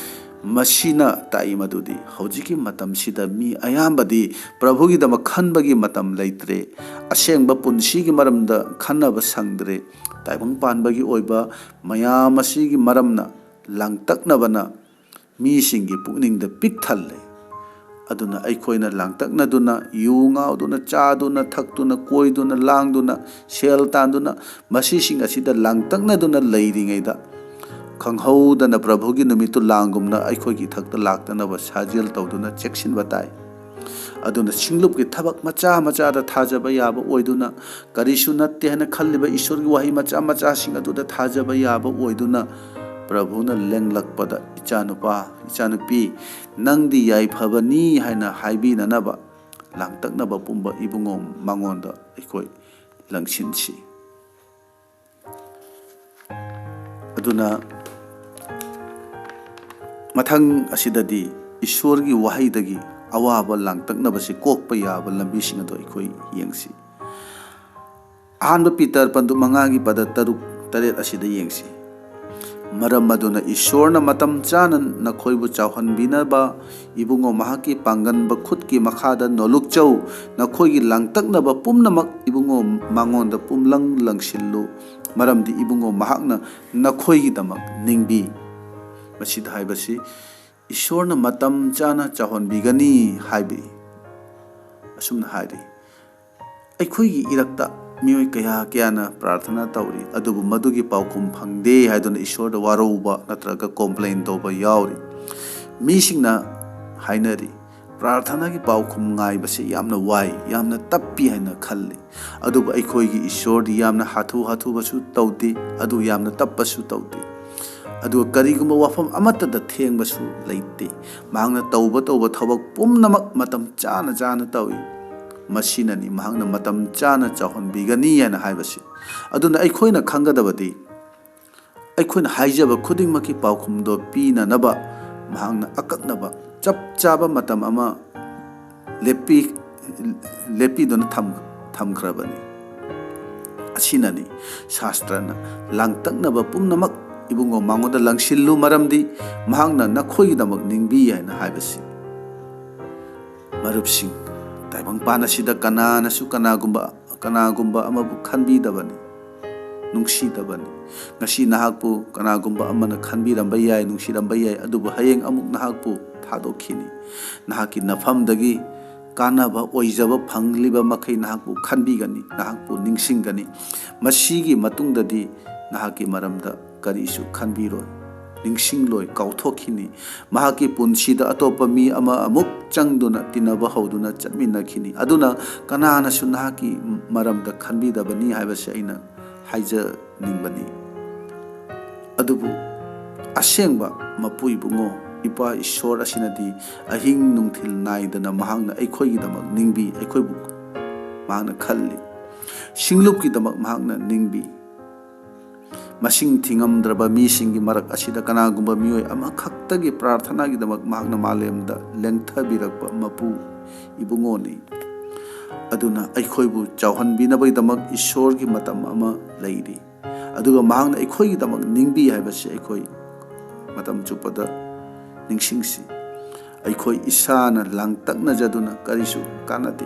ꯃꯁꯤꯅ ꯇꯥꯛꯏ ꯃꯗꯨꯗꯤ ꯍꯧꯖꯤꯛꯀꯤ ꯃꯇꯝꯁꯤꯗ ꯃꯤ ꯑꯌꯥꯝꯕꯗꯤ ꯄ꯭ꯔꯚꯨꯒꯤꯗꯃꯛ ꯈꯟꯕꯒꯤ ꯃꯇꯝ ꯂꯩꯇ꯭ꯔꯦ꯫ ꯑꯁꯦꯡꯕ ꯄꯨꯟꯁꯤꯒꯤ ꯃꯔꯝꯗ ꯈꯟꯅꯕ ꯁꯪꯗ꯭ꯔꯦ꯫ ꯇꯥꯏꯕꯪ ꯄꯥꯟꯕꯒꯤ ꯑꯣꯏꯕ ꯃꯌꯥꯝ ꯑꯁꯤꯒꯤ ꯃꯔꯝꯅ ꯂꯥꯡꯇꯛꯅꯕꯅ ꯃꯤꯁꯤꯡꯒꯤ ꯄꯨꯛꯅꯤꯡꯗ ꯄꯤꯛ ꯊꯜꯂꯦ꯫ ꯑꯗꯨꯅ ꯑꯩꯈꯣꯏꯅ ꯂꯥꯡꯇꯛꯅꯗꯨꯅ, ꯌꯨ ꯉꯥꯎꯗꯨꯅ, ꯆꯥꯗꯨꯅ, ꯊꯛꯇꯨꯅ, ꯀꯣꯏꯗꯨꯅ, ꯂꯥꯡꯗꯨꯅ, ꯁꯦꯜ ꯇꯥꯟꯗꯨꯅ, ꯃꯁꯤꯁꯤꯡ ꯑꯁꯤꯗ ꯂꯥꯡꯇꯛꯅꯗꯨꯅ ꯂꯩꯔꯤꯉꯩꯗ, ꯈꯪꯍꯧꯗꯅ ꯄ꯭ꯔꯚꯨꯒꯤ ꯅꯨꯃꯤꯠꯇꯨ ꯂꯥꯡꯒꯨꯝꯅ ꯑꯩꯈꯣꯏꯒꯤ ꯏꯊꯛꯇ ꯂꯥꯛꯇꯅꯕ ꯁꯥꯖꯦꯜ ꯇꯧꯗꯨꯅ ꯆꯦꯛꯁꯤꯟꯕ ꯇꯥꯏ꯫ ꯑꯗꯨꯅ ꯁꯤꯡꯂꯨꯞꯀꯤ ꯊꯕꯛ ꯃꯆꯥ ꯃꯆꯥꯗ ꯊꯥꯖꯕ ꯌꯥꯕ ꯑꯣꯏꯗꯨꯅ, ꯀꯔꯤꯁꯨ ꯅꯠꯇꯦ ꯍꯥꯏꯅ ꯈꯜꯂꯤꯕ ꯏꯁꯣꯔꯒꯤ ꯋꯥꯍꯩ ꯃꯆꯥ ꯃꯆꯥꯁꯤꯡ ꯑꯗꯨꯗ ꯊꯥꯖꯕ ꯌꯥꯕ ꯑꯣꯏꯗꯨꯅ, ꯄ꯭ꯔꯚꯨꯅ ꯂꯦꯡꯂꯛꯄꯗ, "ꯏꯆꯥꯅꯨꯄꯥ, ꯏꯆꯥꯅꯨꯄꯤ, ꯅꯪꯗꯤ ꯌꯥꯏꯐꯕꯅꯤ" ꯍꯥꯏꯅ ꯍꯥꯏꯕꯤꯅꯅꯕ ꯂꯥꯡꯇꯛꯅꯕ ꯄꯨꯝꯕ ꯏꯕꯨꯡꯉꯣ ꯃꯉꯣꯟꯗ ꯑꯩꯈꯣꯏ ꯂꯪꯁꯤꯟꯁꯤ꯫ ꯑꯗꯨꯅ ꯃꯊꯪ ꯑꯁꯤꯗꯗꯤ ꯏꯁꯣꯔꯒꯤ ꯋꯥꯍꯩꯗꯒꯤ ꯑꯋꯥꯕ ꯂꯥꯡꯇꯛꯅꯕꯁꯤ ꯀꯣꯛꯄ ꯌꯥꯕ ꯂꯝꯕꯤꯁꯤꯡ ꯑꯗꯨ ꯑꯩꯈꯣꯏ ꯌꯦꯡꯁꯤ꯫ ꯑꯍꯥꯟꯕ ꯄꯤꯇꯔ ꯄꯟꯗꯨꯞ ꯃꯉꯥꯒꯤ ꯄꯗ ꯇꯔꯨꯛ, ꯇꯔꯦꯠ ꯑꯁꯤꯗ ꯌꯦꯡꯁꯤ꯫ "ꯃꯔꯝ ꯑꯗꯨꯅ ꯏꯁꯣꯔꯅ ꯃꯇꯝ ꯆꯥꯅ ꯅꯈꯣꯏꯕꯨ ꯆꯥꯎꯍꯟꯕꯤꯅꯕ ꯏꯕꯨꯡꯉꯣ ꯃꯍꯥꯛꯀꯤ ꯄꯥꯡꯒꯟꯕ ꯈꯨꯠꯀꯤ ꯃꯈꯥꯗ ꯅꯣꯂꯨꯛꯆꯧ, ꯅꯈꯣꯏꯒꯤ ꯂꯥꯡꯇꯛꯅꯕ ꯄꯨꯝꯅꯃꯛ ꯏꯕꯨꯡꯉꯣ ꯃꯉꯣꯟꯗ ꯄꯨꯝꯂꯪ ꯂꯪꯁꯤꯜꯂꯨ, ꯃꯔꯝꯗꯤ ꯏꯕꯨꯡꯉꯣ ꯃꯍꯥꯛꯅ ꯅꯈꯣꯏꯒꯤꯗꯃꯛ ꯅꯤꯡꯕꯤ"꯫ ꯃꯁꯤꯗ ꯍꯥꯏꯕꯁꯤ ꯏꯁꯣꯔꯅ ꯃꯇꯝ ꯆꯥꯅ ꯆꯥꯎꯍꯟꯕꯤꯒꯅꯤ ꯍꯥꯏꯕꯤ꯫ ꯑꯁꯨꯝꯅ ꯍꯥꯏꯔꯤ, ꯑꯩꯈꯣꯏꯒꯤ ꯏꯔꯛꯇ ꯃꯤꯑꯣꯏ ꯀꯌꯥ ꯀꯌꯥꯅ ꯄ꯭ꯔꯥꯔꯊꯅꯥ ꯇꯧꯔꯤ, ꯑꯗꯨꯕꯨ ꯃꯗꯨꯒꯤ ꯄꯥꯎꯈꯨꯝ ꯐꯪꯗꯦ ꯍꯥꯏꯗꯨꯅ ꯏꯁꯣꯔꯗ ꯋꯥꯔꯧꯕ ꯅꯠꯇ꯭ꯔꯒ ꯀꯣꯝꯄ꯭ꯂꯦꯟ ꯇꯧꯕ ꯌꯥꯎꯔꯤ꯫ ꯃꯤꯁꯤꯡꯅ ꯍꯥꯏꯅꯔꯤ, "ꯄ꯭ꯔꯥꯔꯊꯅꯥꯒꯤ ꯄꯥꯎꯈꯨꯝ ꯉꯥꯏꯕꯁꯤ ꯌꯥꯝꯅ ꯋꯥꯏ, ꯌꯥꯝꯅ ꯇꯞꯄꯤ" ꯍꯥꯏꯅ ꯈꯜꯂꯤ꯫ ꯑꯗꯨꯕꯨ ꯑꯩꯈꯣꯏꯒꯤ ꯏꯁꯣꯔꯗꯤ ꯌꯥꯝꯅ ꯍꯥꯊꯨ ꯍꯥꯊꯨꯕꯁꯨ ꯇꯧꯗꯦ, ꯑꯗꯨ ꯌꯥꯝꯅ ꯇꯞꯄꯁꯨ ꯇꯧꯗꯦ꯫ ꯑꯗꯨꯒ ꯀꯔꯤꯒꯨꯝꯕ ꯋꯥꯐꯝ ꯑꯃꯠꯇꯗ ꯊꯦꯡꯕꯁꯨ ꯂꯩꯇꯦ꯫ ꯃꯍꯥꯛꯅ ꯇꯧꯕ ꯇꯧꯕ ꯊꯕꯛ ꯄꯨꯝꯅꯃꯛ ꯃꯇꯝ ꯆꯥꯅ ꯆꯥꯅ ꯇꯧꯏ꯫ ꯃꯁꯤꯅꯅꯤ ꯃꯍꯥꯛꯅ ꯃꯇꯝ ꯆꯥꯅ ꯆꯥꯎꯍꯟꯕꯤꯒꯅꯤ ꯍꯥꯏꯅ ꯍꯥꯏꯕꯁꯤ꯫ ꯑꯗꯨꯅ ꯑꯩꯈꯣꯏꯅ ꯈꯪꯒꯗꯕꯗꯤ, ꯑꯩꯈꯣꯏꯅ ꯍꯥꯏꯖꯕ ꯈꯨꯗꯤꯡꯃꯛꯀꯤ ꯄꯥꯎꯈꯨꯝꯗꯣ ꯄꯤꯅꯅꯕ ꯃꯍꯥꯛꯅ ꯑꯀꯛꯅꯕ ꯆꯞ ꯆꯥꯕ ꯃꯇꯝ ꯑꯃ ꯂꯦꯞꯄꯤ-, ꯂꯦꯞꯄꯤꯗꯨꯅ ꯊꯝ-, ꯊꯝꯈ꯭ꯔꯕꯅꯤ꯫ ꯑꯁꯤꯅꯅꯤ ꯁꯥꯁꯇ꯭ꯔꯅ, "ꯂꯥꯡꯇꯛꯅꯕ ꯄꯨꯝꯅꯃꯛ ꯏꯕꯨꯡꯉꯣ ꯃꯉꯣꯟꯗ ꯂꯪꯁꯤꯜꯂꯨ, ꯃꯔꯝꯗꯤ ꯃꯍꯥꯛꯅ ꯅꯈꯣꯏꯒꯤꯗꯃꯛ ꯅꯤꯡꯕꯤ" ꯍꯥꯏꯅ ꯍꯥꯏꯕꯁꯤ꯫ ꯃꯔꯨꯞꯁꯤꯡ, ꯇꯥꯏꯕꯪꯄꯥꯟ ꯑꯁꯤꯗ ꯀꯅꯥꯅꯁꯨ ꯀꯅꯥꯒꯨꯝꯕ, ꯀꯅꯥꯒꯨꯝꯕ ꯑꯃꯕꯨ ꯈꯟꯕꯤꯗꯕꯅꯤ, ꯅꯨꯡꯁꯤꯗꯕꯅꯤ꯫ ꯉꯁꯤ ꯅꯍꯥꯛꯄꯨ ꯀꯅꯥꯒꯨꯝꯕ ꯑꯃꯅ ꯈꯟꯕꯤꯔꯝꯕ ꯌꯥꯏ, ꯅꯨꯡꯁꯤꯔꯝꯕ ꯌꯥꯏ, ꯑꯗꯨꯕꯨ ꯍꯌꯦꯡ ꯑꯃꯨꯛ ꯅꯍꯥꯛꯄꯨ ꯊꯥꯗꯣꯛꯈꯤꯅꯤ꯫ ꯅꯍꯥꯛꯀꯤ ꯅꯐꯝꯗꯒꯤ ꯀꯥꯟꯅꯕ ꯑꯣꯏꯖꯕ ꯐꯪꯂꯤꯕ ꯃꯈꯩ ꯅꯍꯥꯛꯄꯨ ꯈꯟꯕꯤꯒꯅꯤ, ꯅꯍꯥꯛꯄꯨ ꯅꯤꯡꯁꯤꯡꯒꯅꯤ꯫ ꯃꯁꯤꯒꯤ ꯃꯇꯨꯡꯗꯗꯤ ꯅꯍꯥꯛꯀꯤ ꯃꯔꯝꯗ ꯀꯔꯤꯁꯨ ꯈꯟꯕꯤꯔꯣꯏ, ꯅꯤꯡꯁꯤꯡꯂꯣꯏ, ꯀꯥꯎꯊꯣꯛꯈꯤꯅꯤ꯫ ꯃꯍꯥꯛꯀꯤ ꯄꯨꯟꯁꯤꯗ ꯑꯇꯣꯞꯄ ꯃꯤ ꯑꯃ ꯑꯃꯨꯛ ꯆꯪꯗꯨꯅ ꯇꯤꯟꯅꯕ ꯍꯧꯗꯨꯅ ꯆꯠꯃꯤꯟꯅꯈꯤꯅꯤ꯫ ꯑꯗꯨꯅ ꯀꯅꯥꯅꯁꯨ ꯅꯍꯥꯛꯀꯤ ꯃꯔꯝꯗ ꯈꯟꯕꯤꯗꯕꯅꯤ ꯍꯥꯏꯕꯁꯤ ꯑꯩꯅ ꯍꯥꯏꯖꯅꯤꯡꯕꯅꯤ꯫ ꯑꯗꯨꯕꯨ ꯑꯁꯦꯡꯕ ꯃꯄꯨ ꯏꯕꯨꯡꯉꯣ, ꯏꯄꯥ ꯏꯁꯣꯔ ꯑꯁꯤꯅꯗꯤ ꯑꯍꯤꯡ ꯅꯨꯡꯊꯤꯜ ꯅꯥꯏꯗꯅ ꯃꯍꯥꯛꯅ ꯑꯩꯈꯣꯏꯒꯤꯗꯃꯛ ꯅꯤꯡꯕꯤ, ꯑꯩꯈꯣꯏꯕꯨ ꯃꯍꯥꯛꯅ ꯈꯜꯂꯤ꯫ ꯁꯤꯡꯂꯨꯞꯀꯤꯗꯃꯛ ꯃꯍꯥꯛꯅ ꯅꯤꯡꯕꯤ꯫ ꯃꯁꯤꯡ ꯊꯤꯉꯝꯗ꯭ꯔꯕ ꯃꯤꯁꯤꯡꯒꯤ ꯃꯔꯛ ꯑꯁꯤꯗ ꯀꯅꯥꯒꯨꯝꯕ ꯃꯤꯑꯣꯏ ꯑꯃꯈꯛꯇꯒꯤ ꯄ꯭ꯔꯥꯔꯊꯅꯥꯒꯤꯗꯃꯛ ꯃꯍꯥꯛꯅ ꯃꯥꯂꯦꯝꯗ ꯂꯦꯡꯊꯕꯤꯔꯛꯄ ꯃꯄꯨ ꯏꯕꯨꯡꯉꯣꯅꯤ꯫ ꯑꯗꯨꯅ ꯑꯩꯈꯣꯏꯕꯨ ꯆꯥꯎꯍꯟꯕꯤꯅꯕꯒꯤꯗꯃꯛ ꯏꯁꯣꯔꯒꯤ ꯃꯇꯝ ꯑꯃ ꯂꯩꯔꯤ꯫ ꯑꯗꯨꯒ ꯃꯍꯥꯛꯅ ꯑꯩꯈꯣꯏꯒꯤꯗꯃꯛ ꯅꯤꯡꯕꯤ ꯍꯥꯏꯕꯁꯤ ꯑꯩꯈꯣꯏ ꯃꯇꯝ ꯆꯨꯞꯄꯗ ꯅꯤꯡꯁꯤꯡꯁꯤ꯫ ꯑꯩꯈꯣꯏ ꯏꯁꯥꯅ ꯂꯥꯡꯇꯛꯅꯖꯗꯨꯅ ꯀꯔꯤꯁꯨ ꯀꯥꯟꯅꯗꯦ꯫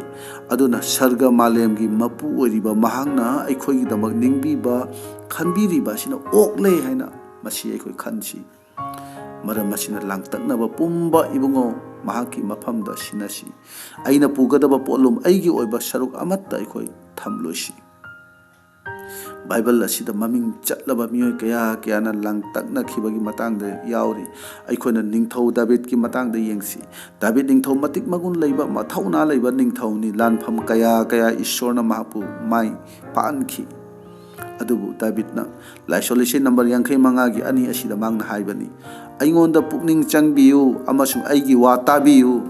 ꯑꯗꯨꯅ ꯁꯔꯒ ꯃꯥꯂꯦꯝꯒꯤ ꯃꯄꯨ ꯑꯣꯏꯔꯤꯕ ꯃꯍꯥꯛꯅ ꯑꯩꯈꯣꯏꯒꯤꯗꯃꯛ ꯅꯤꯡꯕꯤꯕ, ꯈꯟꯕꯤꯔꯤꯕ ꯑꯁꯤꯅ ꯑꯣꯛꯂꯦ ꯍꯥꯏꯅ ꯃꯁꯤ ꯑꯩꯈꯣꯏ ꯈꯟꯁꯤ꯫ ꯃꯔꯝ ꯑꯁꯤꯅ ꯂꯥꯡꯇꯛꯅꯕ ꯄꯨꯝꯕ ꯏꯕꯨꯡꯉꯣ ꯃꯍꯥꯛꯀꯤ ꯃꯐꯝꯗ ꯁꯤꯟꯅꯁꯤ꯫ ꯑꯩꯅ ꯄꯨꯒꯗꯕ ꯄꯣꯠꯂꯨꯝ ꯑꯩꯒꯤ ꯑꯣꯏꯕ ꯁꯔꯨꯛ ꯑꯃꯠꯇ ꯑꯩꯈꯣꯏ ꯊꯝꯂꯣꯏꯁꯤ꯫ ꯕꯥꯏꯕꯜ ꯑꯁꯤꯗ ꯃꯃꯤꯡ ꯆꯠꯂꯕ ꯃꯤꯑꯣꯏ ꯀꯌꯥ ꯀꯌꯥꯅ ꯂꯥꯡꯇꯛꯅꯈꯤꯕꯒꯤ ꯃꯇꯥꯡꯗ ꯌꯥꯎꯔꯤ꯫ ꯑꯩꯈꯣꯏꯅ ꯅꯤꯡꯊꯧ ꯗꯥꯕꯤꯗꯀꯤ ꯃꯇꯥꯡꯗ ꯌꯦꯡꯁꯤ꯫ ꯗꯥꯕꯤꯗ ꯅꯤꯡꯊꯧ ꯃꯇꯤꯛ ꯃꯒꯨꯟ ꯂꯩꯕ, ꯃꯊꯧꯅꯥ ꯂꯩꯕ ꯅꯤꯡꯊꯧꯅꯤ꯫ ꯂꯥꯟꯐꯝ ꯀꯌꯥ ꯀꯌꯥ ꯏꯁꯣꯔꯅ ꯃꯍꯥꯛꯄꯨ ꯃꯥꯏ ꯄꯥꯛꯍꯟꯈꯤ꯫ ꯑꯗꯨꯕꯨ ꯗꯥꯕꯤꯗꯅ ꯂꯥꯏꯁꯣꯜ ꯏꯁꯩ ꯅꯝꯕꯔ ꯌꯥꯡꯈꯩ ꯃꯉꯥꯒꯤ ꯑꯅꯤ ꯑꯁꯤꯗ ꯃꯍꯥꯛꯅ ꯍꯥꯏꯕꯅꯤ, "ꯑꯩꯉꯣꯟꯗ ꯄꯨꯛꯅꯤꯡ ꯆꯪꯕꯤꯌꯨ ꯑꯃꯁꯨꯡ ꯑꯩꯒꯤ ꯋꯥ ꯇꯥꯕꯤꯌꯨ꯫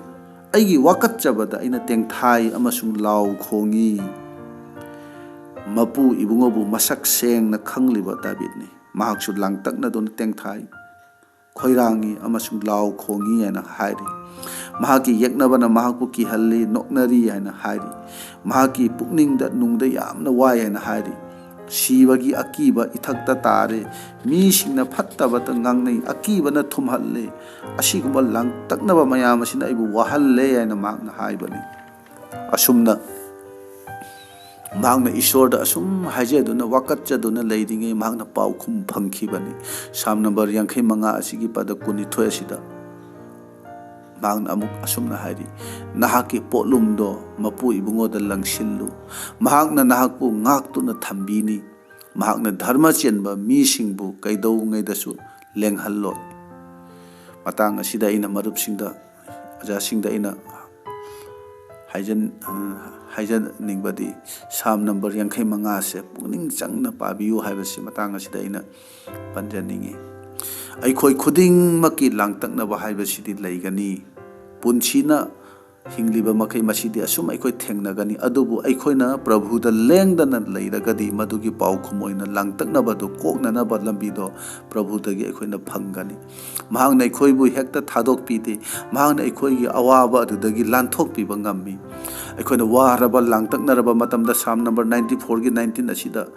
ꯑꯩꯒꯤ ꯋꯥꯀꯠꯆꯕꯗ ꯑꯩꯅ ꯇꯦꯡꯊꯥꯏ ꯑꯃꯁꯨꯡ ꯂꯥꯎ ꯈꯣꯡꯏ"꯫ ꯃꯄꯨ ꯏꯕꯨꯡꯉꯣꯕꯨ ꯃꯁꯛ ꯁꯦꯡꯅ ꯈꯪꯂꯤꯕ ꯗꯥꯕꯤꯗꯅꯤ꯫ ꯃꯍꯥꯛꯁꯨ ꯂꯥꯡꯇꯛꯅꯗꯨꯅ ꯇꯦꯡꯊꯥꯏ, ꯈꯣꯏꯔꯥꯡꯏ ꯑꯃꯁꯨꯡ ꯂꯥꯎ ꯈꯣꯡꯏ ꯍꯥꯏꯅ ꯍꯥꯏꯔꯤ꯫ ꯃꯍꯥꯛꯀꯤ ꯌꯦꯛꯅꯕꯅ ꯃꯍꯥꯛꯄꯨ ꯀꯤꯍꯜꯂꯤ, ꯅꯣꯛꯅꯔꯤ ꯍꯥꯏꯅ ꯍꯥꯏꯔꯤ꯫ ꯃꯍꯥꯛꯀꯤ ꯄꯨꯛꯅꯤꯡꯗ ꯅꯨꯡꯗ ꯌꯥꯝꯅ ꯋꯥꯏ ꯍꯥꯏꯅ ꯍꯥꯏꯔꯤ꯫ ꯁꯤꯕꯒꯤ ꯑꯀꯤꯕ ꯏꯊꯛꯇ ꯇꯥꯔꯦ꯫ ꯃꯤꯁꯤꯡꯅ ꯐꯠꯇꯕꯇ ꯉꯥꯡꯅꯩ, ꯑꯀꯤꯕꯅ ꯊꯨꯝꯍꯜꯂꯦ꯫ ꯑꯁꯤꯒꯨꯝꯕ ꯂꯥꯡꯇꯛꯅꯕ ꯃꯌꯥꯝ ꯑꯁꯤꯅ ꯑꯩꯕꯨ ꯋꯥꯍꯜꯂꯦ ꯍꯥꯏꯅ ꯃꯍꯥꯛꯅ ꯍꯥꯏꯕꯅꯤ꯫ ꯑꯁꯨꯝꯅ ꯃꯍꯥꯛꯅ ꯏꯁꯣꯔꯗ ꯑꯁꯨꯝ ꯍꯥꯏꯖꯗꯨꯅ, ꯋꯥꯀꯠꯆꯗꯨꯅ ꯂꯩꯔꯤꯉꯩ ꯃꯍꯥꯛꯅ ꯄꯥꯎꯈꯨꯝ ꯐꯪꯈꯤꯕꯅꯤ꯫ ꯁꯥꯝ ꯅꯝꯕꯔ ꯌꯥꯡꯈꯩ ꯃꯉꯥ ꯑꯁꯤꯒꯤ ꯄꯗ ꯀꯨꯟꯅꯤꯊꯣꯏ ꯑꯁꯤꯗ, ꯃꯍꯥꯛꯅ ꯑꯃꯨꯛ ꯑꯁꯨꯝꯅ ꯍꯥꯏꯔꯤ, "ꯅꯍꯥꯛꯀꯤ ꯄꯣꯠꯂꯨꯝꯗꯣ ꯃꯄꯨ ꯏꯕꯨꯡꯉꯣꯗ ꯂꯪꯁꯤꯜꯂꯨ꯫ ꯃꯍꯥꯛꯅ ꯅꯍꯥꯛꯄꯨ ꯉꯥꯛꯇꯨꯅ ꯊꯝꯕꯤꯅꯤ꯫ ꯃꯍꯥꯛꯅ ꯙꯔꯃ ꯆꯦꯟꯕ ꯃꯤꯁꯤꯡꯕꯨ ꯀꯩꯗꯧꯉꯩꯗꯁꯨ ꯂꯦꯡꯍꯜꯂꯣꯏ"꯫ ꯃꯇꯥꯡ ꯑꯁꯤꯗ ꯑꯩꯅ ꯃꯔꯨꯞꯁꯤꯡꯗ, ꯑꯣꯖꯥꯁꯤꯡꯗ ꯑꯩꯅ ꯍꯥꯏꯖꯟ-, ꯑ, ꯍꯥꯏꯖꯅꯤꯡꯕꯗꯤ, ꯁꯥꯝ ꯅꯝꯕꯔ ꯌꯥꯡꯈꯩ ꯃꯉꯥꯁꯦ ꯄꯨꯛꯅꯤꯡ ꯆꯪꯅ ꯄꯥꯕꯤꯌꯨ ꯍꯥꯏꯕꯁꯤ ꯃꯇꯥꯡ ꯑꯁꯤꯗ ꯑꯩꯅ ꯄꯟꯖꯅꯤꯡꯉꯤ꯫ ꯑꯩꯈꯣꯏ ꯈꯨꯗꯤꯡꯃꯛꯀꯤ ꯂꯥꯡꯇꯛꯅꯕ ꯍꯥꯏꯕꯁꯤꯗꯤ ꯂꯩꯒꯅꯤ꯫ ꯄꯨꯟꯁꯤꯅ ꯍꯤꯡꯂꯤꯕ ꯃꯈꯩ ꯃꯁꯤꯗꯤ ꯑꯁꯨꯝ ꯑꯩꯈꯣꯏ ꯊꯦꯡꯅꯒꯅꯤ꯫ ꯑꯗꯨꯕꯨ ꯑꯩꯈꯣꯏꯅ ꯄ꯭ꯔꯚꯨꯗ ꯂꯦꯡꯗꯅ ꯂꯩꯔꯒꯗꯤ, ꯃꯗꯨꯒꯤ ꯄꯥꯎꯈꯨꯝ ꯑꯣꯏꯅ ꯂꯥꯡꯇꯛꯅꯕꯗꯨ ꯀꯣꯛꯅꯅꯕ ꯂꯝꯕꯤꯗꯣ ꯄ꯭ꯔꯚꯨꯗꯒꯤ ꯑꯩꯈꯣꯏꯅ ꯐꯪꯒꯅꯤ꯫ ꯃꯍꯥꯛꯅ ꯑꯩꯈꯣꯏꯕꯨ ꯍꯦꯛꯇ ꯊꯥꯗꯣꯛꯄꯤꯗꯦ꯫ ꯃꯍꯥꯛꯅ ꯑꯩꯈꯣꯏꯒꯤ ꯑꯋꯥꯕ ꯑꯗꯨꯗꯒꯤ ꯂꯥꯟꯊꯣꯛꯄꯤꯕ ꯉꯝꯃꯤ꯫ ꯑꯩꯈꯣꯏꯅ ꯋꯥꯔꯕ, ꯂꯥꯡꯇꯛꯅꯔꯕ ꯃꯇꯝꯗ, ꯁꯥꯝ ꯅꯝꯕꯔ ꯅꯥꯏꯟꯇꯤ ꯐꯣꯔꯒꯤ ꯅꯥꯏꯟꯇꯤꯟ ꯑꯁꯤꯗ,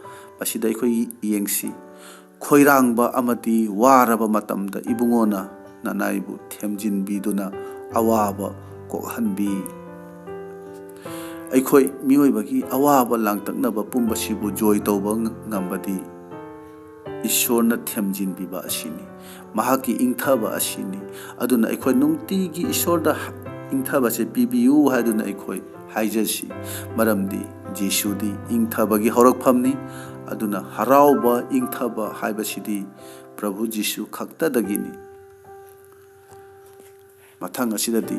ꯃꯁꯤꯗ ꯑꯩꯈꯣꯏ ꯌꯦꯡꯁꯤ꯫ "ꯈꯣꯏꯔꯥꯡꯕ ꯑꯃꯗꯤ ꯋꯥꯔꯕ ꯃꯇꯝꯗ ꯏꯕꯨꯡꯉꯣꯅ ꯅꯅꯥꯏꯕꯨ ꯊꯦꯝꯖꯤꯟꯕꯤꯗꯨꯅ ꯑꯋꯥꯕ ꯀꯣꯛꯍꯟꯕꯤ"꯫ ꯑꯩꯈꯣꯏ ꯃꯤꯑꯣꯏꯕꯒꯤ ꯑꯋꯥꯕ ꯂꯥꯡꯇꯛꯅꯕ ꯄꯨꯝꯕꯁꯤꯕꯨ ꯖꯣꯏ ꯇꯧꯕ ꯉꯝꯕꯗꯤ ꯏꯁꯣꯔꯅ ꯊꯦꯝꯖꯤꯟꯕꯤꯕ ꯑꯁꯤꯅꯤ, ꯃꯍꯥꯛꯀꯤ ꯏꯪꯊꯕ ꯑꯁꯤꯅꯤ꯫ ꯑꯗꯨꯅ ꯑꯩꯈꯣꯏ ꯅꯨꯡꯇꯤꯒꯤ ꯏꯁꯣꯔꯗ ꯏꯪꯊꯕꯁꯦ ꯄꯤꯕꯤꯌꯨ ꯍꯥꯏꯗꯨꯅ ꯑꯩꯈꯣꯏ ꯍꯥꯏꯖꯁꯤ, ꯃꯔꯝꯗꯤ ꯖꯤꯁꯨꯗꯤ ꯏꯪꯊꯕꯒꯤ ꯍꯧꯔꯛꯐꯝꯅꯤ꯫ ꯑꯗꯨꯅ ꯍꯔꯥꯎꯕ, ꯏꯪꯊꯕ ꯍꯥꯏꯕꯁꯤꯗꯤ ꯄ꯭ꯔꯚꯨ ꯖꯤꯁꯨ ꯈꯛꯇꯗꯒꯤꯅꯤ꯫ ꯃꯊꯪ ꯑꯁꯤꯗꯗꯤ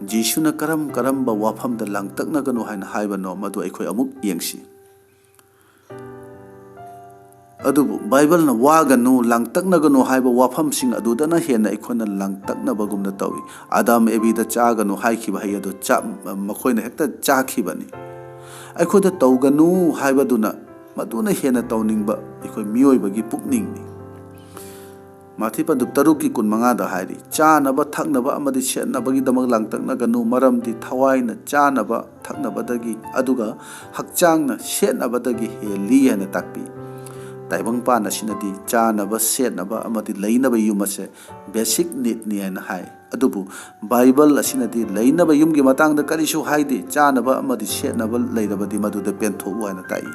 ꯖꯤꯁꯨꯅ ꯀꯔꯝ ꯀꯔꯝꯕ ꯋꯥꯐꯝꯗ ꯂꯥꯡꯇꯛꯅꯒꯅꯨ ꯍꯥꯏꯅ ꯍꯥꯏꯕꯅꯣ, ꯃꯗꯨ ꯑꯩꯈꯣꯏ ꯑꯃꯨꯛ ꯌꯦꯡꯁꯤ꯫ ꯑꯗꯨꯕꯨ ꯕꯥꯏꯕꯜꯅ "ꯋꯥꯒꯅꯨ, ꯂꯥꯡꯇꯛꯅꯒꯅꯨ" ꯍꯥꯏꯕ ꯋꯥꯐꯝꯁꯤꯡ ꯑꯗꯨꯗꯅ ꯍꯦꯟꯅ ꯑꯩꯈꯣꯏꯅ ꯂꯥꯡꯇꯛꯅꯕꯒꯨꯝꯅ ꯇꯧꯏ꯫ ꯑꯗꯥꯝ ꯑꯦꯕꯤꯗ ꯆꯥꯒꯅꯨ ꯍꯥꯏꯈꯤꯕ ꯍꯩ ꯑꯗꯨ ꯆꯥ-, ꯃꯈꯣꯏꯅ ꯍꯦꯛꯇ ꯆꯥꯈꯤꯕꯅꯤ꯫ ꯑꯩꯈꯣꯏꯗ "ꯇꯧꯒꯅꯨ" ꯍꯥꯏꯕꯗꯨꯅ, ꯃꯗꯨꯅ ꯍꯦꯟꯅ ꯇꯧꯅꯤꯡꯕ ꯑꯩꯈꯣꯏ ꯃꯤꯑꯣꯏꯕꯒꯤ ꯄꯨꯛꯅꯤꯡꯅꯤ꯫ ꯃꯥꯊꯤ ꯄꯟꯗꯨꯞ ꯇꯔꯨꯛꯀꯤ ꯀꯨꯟꯃꯉꯥꯗ ꯍꯥꯏꯔꯤ, "ꯆꯥꯅꯕ ꯊꯛꯅꯕ ꯑꯃꯗꯤ ꯁꯦꯠꯅꯕꯒꯤꯗꯃꯛ ꯂꯥꯡꯇꯛꯅꯒꯅꯨ, ꯃꯔꯝꯗꯤ ꯊꯋꯥꯏꯅ ꯆꯥꯅꯕ ꯊꯛꯅꯕꯗꯒꯤ, ꯑꯗꯨꯒ ꯍꯛꯆꯥꯡꯅ ꯁꯦꯠꯅꯕꯗꯒꯤ ꯍꯦꯜꯂꯤ" ꯍꯥꯏꯅ ꯇꯥꯛꯄꯤ꯫ ꯇꯥꯏꯕꯪꯄꯥꯟ ꯑꯁꯤꯅꯗꯤ ꯆꯥꯅꯕ, ꯁꯦꯠꯅꯕ ꯑꯃꯗꯤ ꯂꯩꯅꯕ ꯌꯨꯝ ꯑꯁꯦ ꯕꯦꯁꯤꯛ ꯅꯤꯗꯅꯤ ꯍꯥꯏꯅ ꯍꯥꯏ꯫ ꯑꯗꯨꯕꯨ ꯕꯥꯏꯕꯜ ꯑꯁꯤꯅꯗꯤ ꯂꯩꯅꯕ ꯌꯨꯝꯒꯤ ꯃꯇꯥꯡꯗ ꯀꯔꯤꯁꯨ ꯍꯥꯏꯗꯦ꯫ ꯆꯥꯅꯕ ꯑꯃꯗꯤ ꯁꯦꯠꯅꯕ ꯂꯩꯔꯕꯗꯤ ꯃꯗꯨꯗ ꯄꯦꯟꯊꯣꯛꯎ ꯍꯥꯏꯅ ꯇꯥꯛꯏ꯫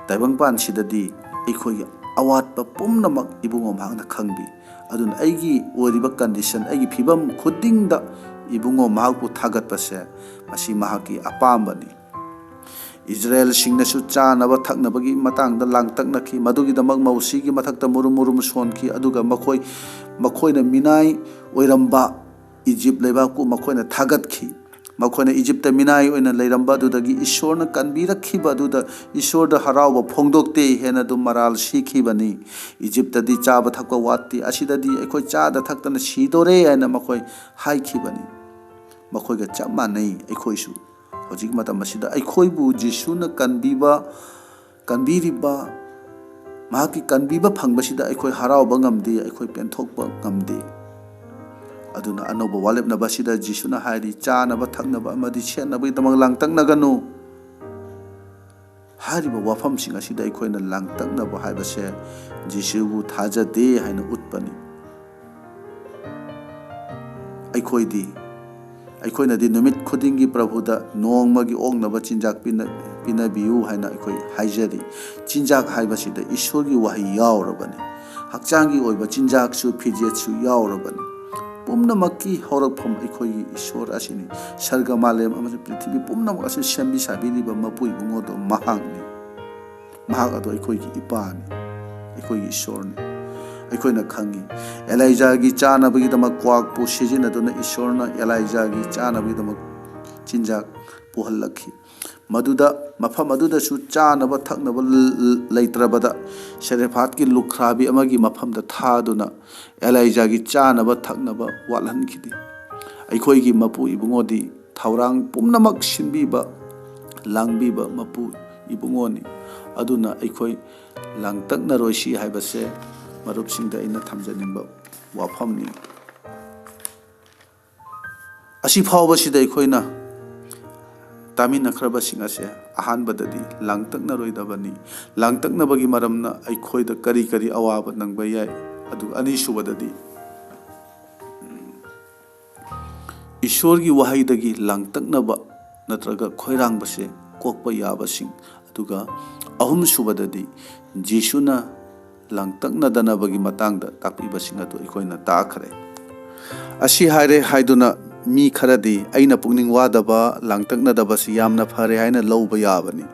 ꯇꯥꯏꯕꯪꯄꯥꯟꯁꯤꯗꯗꯤ ꯑꯩꯈꯣꯏꯒꯤ ꯑꯋꯥꯠꯄ ꯄꯨꯝꯅꯃꯛ ꯏꯕꯨꯡꯉꯣ ꯃꯍꯥꯛꯅ ꯈꯪꯕꯤ꯫ ꯑꯗꯨꯅ ꯑꯩꯒꯤ ꯑꯣꯏꯔꯤꯕ condition, ꯑꯩꯒꯤ ꯐꯤꯕꯝ ꯈꯨꯗꯤꯡꯗ ꯏꯕꯨꯡꯉꯣ ꯃꯍꯥꯛꯄꯨ ꯊꯥꯒꯠꯄꯁꯦ, ꯃꯁꯤ ꯃꯍꯥꯛꯀꯤ ꯑꯄꯥꯝꯕꯅꯤ꯫ ꯏꯖꯔꯦꯜꯁꯤꯡꯅꯁꯨ ꯆꯥꯅꯕ ꯊꯛꯅꯕꯒꯤ ꯃꯇꯥꯡꯗ ꯂꯥꯡꯇꯛꯅꯈꯤ꯫ ꯃꯗꯨꯒꯤꯗꯃꯛ ꯃꯧꯁꯤꯒꯤ ꯃꯊꯛꯇ ꯃꯨꯔꯨꯝ ꯃꯨꯔꯨꯝ ꯁꯣꯟꯈꯤ꯫ ꯑꯗꯨꯒ ꯃꯈꯣꯏ, ꯃꯈꯣꯏꯅ ꯃꯤꯅꯥꯏ ꯑꯣꯏꯔꯝꯕ ꯏꯖꯤꯞ ꯂꯩꯕꯥꯛꯄꯨ ꯃꯈꯣꯏꯅ ꯊꯥꯒꯠꯈꯤ꯫ ꯃꯈꯣꯏꯅ ꯏꯖꯤꯞꯇ ꯃꯤꯅꯥꯏ ꯑꯣꯏꯅ ꯂꯩꯔꯝꯕ ꯑꯗꯨꯗꯒꯤ ꯏꯁꯣꯔꯅ ꯀꯟꯕꯤꯔꯛꯈꯤꯕ ꯑꯗꯨꯗ ꯏꯁꯣꯔꯗ ꯍꯔꯥꯎꯕ ꯐꯣꯡꯗꯣꯛꯇꯦ ꯍꯥꯏꯅ ꯑꯗꯨꯝ ꯃꯔꯥꯜ ꯁꯤꯈꯤꯕꯅꯤ꯫ ꯏꯖꯤꯞꯇꯗꯤ ꯆꯥꯕ ꯊꯛꯄ ꯋꯥꯠꯇꯦ, ꯑꯁꯤꯗꯗꯤ ꯑꯩꯈꯣꯏ ꯆꯥꯗ ꯊꯛꯇꯅ ꯁꯤꯗꯣꯔꯦ ꯍꯥꯏꯅ ꯃꯈꯣꯏ ꯍꯥꯏꯈꯤꯕꯅꯤ꯫ ꯃꯈꯣꯏꯒ ꯆꯞ ꯃꯥꯟꯅꯩ ꯑꯩꯈꯣꯏꯁꯨ꯫ ꯍꯧꯖꯤꯛ ꯃꯇꯝ ꯑꯁꯤꯗ ꯑꯩꯈꯣꯏꯕꯨ ꯖꯤꯁꯨꯅ ꯀꯟꯕꯤꯕ, ꯀꯟꯕꯤꯔꯤꯕ, ꯃꯍꯥꯛꯀꯤ ꯀꯟꯕꯤꯕ ꯐꯪꯕꯁꯤꯗ ꯑꯩꯈꯣꯏ ꯍꯔꯥꯎꯕ ꯉꯝꯗꯦ, ꯑꯩꯈꯣꯏ ꯄꯦꯟꯊꯣꯛꯄ ꯉꯝꯗꯦ꯫ ꯑꯗꯨꯅ ꯑꯅꯧꯕ ꯋꯥꯔꯦꯞꯅꯕ ꯑꯁꯤꯗ ꯖꯤꯁꯨꯅ ꯍꯥꯏꯔꯤ, "ꯆꯥꯅꯕ ꯊꯛꯅꯕ ꯑꯃꯗꯤ ꯁꯦꯠꯅꯕꯒꯤꯗꯃꯛ ꯂꯥꯡꯇꯛꯅꯒꯅꯨ"꯫ ꯍꯥꯏꯔꯤꯕ ꯋꯥꯐꯝꯁꯤꯡ ꯑꯁꯤꯗ ꯑꯩꯈꯣꯏꯅ ꯂꯥꯡꯇꯛꯅꯕ ꯍꯥꯏꯕꯁꯦ ꯖꯤꯁꯨꯕꯨ ꯊꯥꯖꯗꯦ ꯍꯥꯏꯅ ꯎꯠꯄꯅꯤ꯫ ꯑꯩꯈꯣꯏꯗꯤ, ꯑꯩꯈꯣꯏꯅꯗꯤ ꯅꯨꯃꯤꯠ ꯈꯨꯗꯤꯡꯒꯤ ꯄ꯭ꯔꯚꯨꯗ ꯅꯣꯡꯃꯒꯤ ꯑꯣꯛꯅꯕ ꯆꯤꯟꯖꯥꯛ ꯄꯤꯅ-, ꯄꯤꯅꯕꯤꯌꯨ ꯍꯥꯏꯅ ꯑꯩꯈꯣꯏ ꯍꯥꯏꯖꯔꯤ꯫ ꯆꯤꯟꯖꯥꯛ ꯍꯥꯏꯕꯁꯤꯗ ꯏꯁꯣꯔꯒꯤ ꯋꯥꯍꯩ ꯌꯥꯎꯔꯕꯅꯤ꯫ ꯍꯛꯆꯥꯡꯒꯤ ꯑꯣꯏꯕ ꯆꯤꯟꯖꯥꯛꯁꯨ, ꯐꯤꯖꯦꯠꯁꯨ ꯌꯥꯎꯔꯕꯅꯤ꯫ ꯄꯨꯝꯅꯃꯛꯀꯤ ꯍꯧꯔꯛꯐꯝ ꯑꯩꯈꯣꯏꯒꯤ ꯏꯁꯣꯔ ꯑꯁꯤꯅꯤ꯫ ꯁꯔꯒ ꯃꯥꯂꯦꯝ ꯑꯃꯁꯨꯡ ꯄ꯭ꯔꯤꯊꯤꯕꯤ ꯄꯨꯝꯅꯃꯛ ꯑꯁꯤ ꯁꯦꯝꯕꯤ ꯁꯥꯕꯤꯔꯤꯕ ꯃꯄꯨ ꯏꯕꯨꯡꯉꯣꯗꯣ ꯃꯍꯥꯛꯅꯤ꯫ ꯃꯍꯥꯛ ꯑꯗꯣ ꯑꯩꯈꯣꯏꯒꯤ ꯏꯄꯥꯅꯤ, ꯑꯩꯈꯣꯏꯒꯤ ꯏꯁꯣꯔꯅꯤ꯫ ꯑꯩꯈꯣꯏꯅ ꯈꯪꯉꯤ, ꯑꯦꯂꯥꯏꯖꯥꯒꯤ ꯆꯥꯅꯕꯒꯤꯗꯃꯛ ꯀ꯭ꯋꯥꯛꯄꯨ ꯁꯤꯖꯤꯟꯅꯗꯨꯅ ꯏꯁꯣꯔꯅ ꯑꯦꯂꯥꯏꯖꯥꯒꯤ ꯆꯥꯅꯕꯒꯤꯗꯃꯛ ꯆꯤꯟꯖꯥꯛ ꯄꯨꯍꯜꯂꯛꯈꯤ꯫ ꯃꯗꯨꯗ, ꯃꯐꯝ ꯑꯗꯨꯗꯁꯨ ꯆꯥꯅꯕ ꯊꯛꯅꯕ ꯂ-, ꯂ-, ꯂꯩꯇ꯭ꯔꯕꯗ, ꯁꯦꯔꯦꯐꯥꯠꯀꯤ ꯂꯨꯈ꯭ꯔꯥꯕꯤ ꯑꯃꯒꯤ ꯃꯐꯝꯗ ꯊꯥꯗꯨꯅ ꯑꯦꯂꯥꯏꯖꯥꯒꯤ ꯆꯥꯅꯕ ꯊꯛꯅꯕ ꯋꯥꯠꯍꯟꯈꯤꯗꯦ꯫ ꯑꯩꯈꯣꯏꯒꯤ ꯃꯄꯨ ꯏꯕꯨꯡꯉꯣꯗꯤ ꯊꯧꯔꯥꯡ ꯄꯨꯝꯅꯃꯛ ꯁꯤꯟꯕꯤꯕ, ꯂꯥꯡꯕꯤꯕ ꯃꯄꯨ ꯏꯕꯨꯡꯉꯣꯅꯤ꯫ ꯑꯗꯨꯅ ꯑꯩꯈꯣꯏ ꯂꯥꯡꯇꯛꯅꯔꯣꯏꯁꯤ ꯍꯥꯏꯕꯁꯦ ꯃꯔꯨꯞꯁꯤꯡꯗ ꯑꯩꯅ ꯊꯝꯖꯅꯤꯡꯕ ꯋꯥꯐꯝꯅꯤ꯫ ꯑꯁꯤ ꯐꯥꯎꯕꯁꯤꯗ ꯑꯩꯈꯣꯏꯅ ꯇꯥꯃꯤꯟꯅꯈ꯭ꯔꯕꯁꯤꯡ ꯑꯁꯦ ꯑꯍꯥꯟꯕꯗꯗꯤ ꯂꯥꯡꯇꯛꯅꯔꯣꯏꯗꯕꯅꯤ꯫ ꯂꯥꯡꯇꯛꯅꯕꯒꯤ ꯃꯔꯝꯅ ꯑꯩꯈꯣꯏꯗ ꯀꯔꯤ ꯀꯔꯤ ꯑꯋꯥꯕ ꯅꯪꯕ ꯌꯥꯏ? ꯑꯗꯨꯒ ꯑꯅꯤꯁꯨꯕꯗꯗꯤ ꯏꯁꯣꯔꯒꯤ ꯋꯥꯍꯩꯗꯒꯤ ꯂꯥꯡꯇꯛꯅꯕ ꯅꯠꯇ꯭ꯔꯒ ꯈꯣꯏꯔꯥꯡꯕꯁꯦ ꯀꯣꯛꯄ ꯌꯥꯕꯁꯤꯡ, ꯑꯗꯨꯒ ꯑꯍꯨꯝꯁꯨꯕꯗꯗꯤ ꯖꯤꯁꯨꯅ ꯂꯥꯡꯇꯛꯅꯗꯅꯕꯒꯤ ꯃꯇꯥꯡꯗ ꯇꯥꯛꯄꯤꯕꯁꯤꯡ ꯑꯗꯨ ꯑꯩꯈꯣꯏꯅ ꯇꯥꯛꯈ꯭ꯔꯦ꯫ ꯑꯁꯤ ꯍꯥꯏꯔꯦ ꯍꯥꯏꯗꯨꯅ ꯃꯤ ꯈꯔꯗꯤ ꯑꯩꯅ ꯄꯨꯛꯅꯤꯡ ꯋꯥꯗꯕ, ꯂꯥꯡꯇꯛꯅꯗꯕꯁꯤ ꯌꯥꯝꯅ ꯐꯔꯦ ꯍꯥꯏꯅ ꯂꯧꯕ ꯌꯥꯕꯅꯤ꯫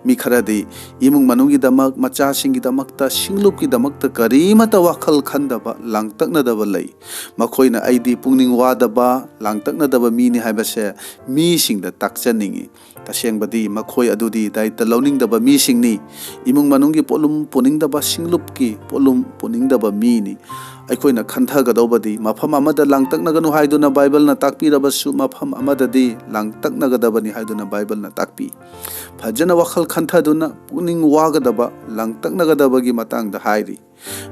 ꯃꯤ ꯈꯔꯗꯤ ꯏꯃꯨꯡ ꯃꯅꯨꯡꯒꯤꯗꯃꯛ, ꯃꯆꯥꯁꯤꯡꯒꯤꯗꯃꯛꯇ, ꯁꯤꯡꯂꯨꯞꯀꯤꯗꯃꯛꯇ ꯀꯔꯤꯃꯠꯇ ꯋꯥꯈꯜ ꯈꯟꯗꯕ, ꯂꯥꯡꯇꯛꯅꯗꯕ ꯂꯩ꯫ ꯃꯈꯣꯏꯅ "ꯑꯩꯗꯤ ꯄꯨꯛꯅꯤꯡ ꯋꯥꯗꯕ, ꯂꯥꯡꯇꯛꯅꯗꯕ ꯃꯤꯅꯤ" ꯍꯥꯏꯕꯁꯦ ꯃꯤꯁꯤꯡꯗ ꯇꯥꯛꯆꯅꯤꯡꯏ꯫ ꯇꯁꯦꯡꯕꯗꯤ ꯃꯈꯣꯏ ꯑꯗꯨꯗꯤ ꯗꯥꯏꯇ ꯂꯧꯅꯤꯡꯗꯕ ꯃꯤꯁꯤꯡꯅꯤ꯫ ꯏꯃꯨꯡ ꯃꯅꯨꯡꯒꯤ ꯄꯣꯠꯂꯨꯝ ꯄꯨꯅꯤꯡꯗꯕ, ꯁꯤꯡꯂꯨꯞꯀꯤ ꯄꯣꯠꯂꯨꯝ ꯄꯨꯅꯤꯡꯗꯕ ꯃꯤꯅꯤ꯫ ꯑꯩꯈꯣꯏꯅ ꯈꯟꯊꯒꯗꯧꯕꯗꯤ, ꯃꯐꯝ ꯑꯃꯗ ꯂꯥꯡꯇꯛꯅꯒꯅꯨ ꯍꯥꯏꯗꯨꯅ ꯕꯥꯏꯕꯜꯅ ꯇꯥꯛꯄꯤꯔꯕꯁꯨ, ꯃꯐꯝ ꯑꯃꯗꯗꯤ ꯂꯥꯡꯇꯛꯅꯒꯗꯕꯅꯤ ꯍꯥꯏꯗꯨꯅ ꯕꯥꯏꯕꯜꯅ ꯇꯥꯛꯄꯤ꯫ ꯐꯖꯅ ꯋꯥꯈꯜ ꯈꯟꯊꯗꯨꯅ ꯄꯨꯛꯅꯤꯡ ꯋꯥꯒꯗꯕ, ꯂꯥꯡꯇꯛꯅꯒꯗꯕꯒꯤ ꯃꯇꯥꯡꯗ ꯍꯥꯏꯔꯤ꯫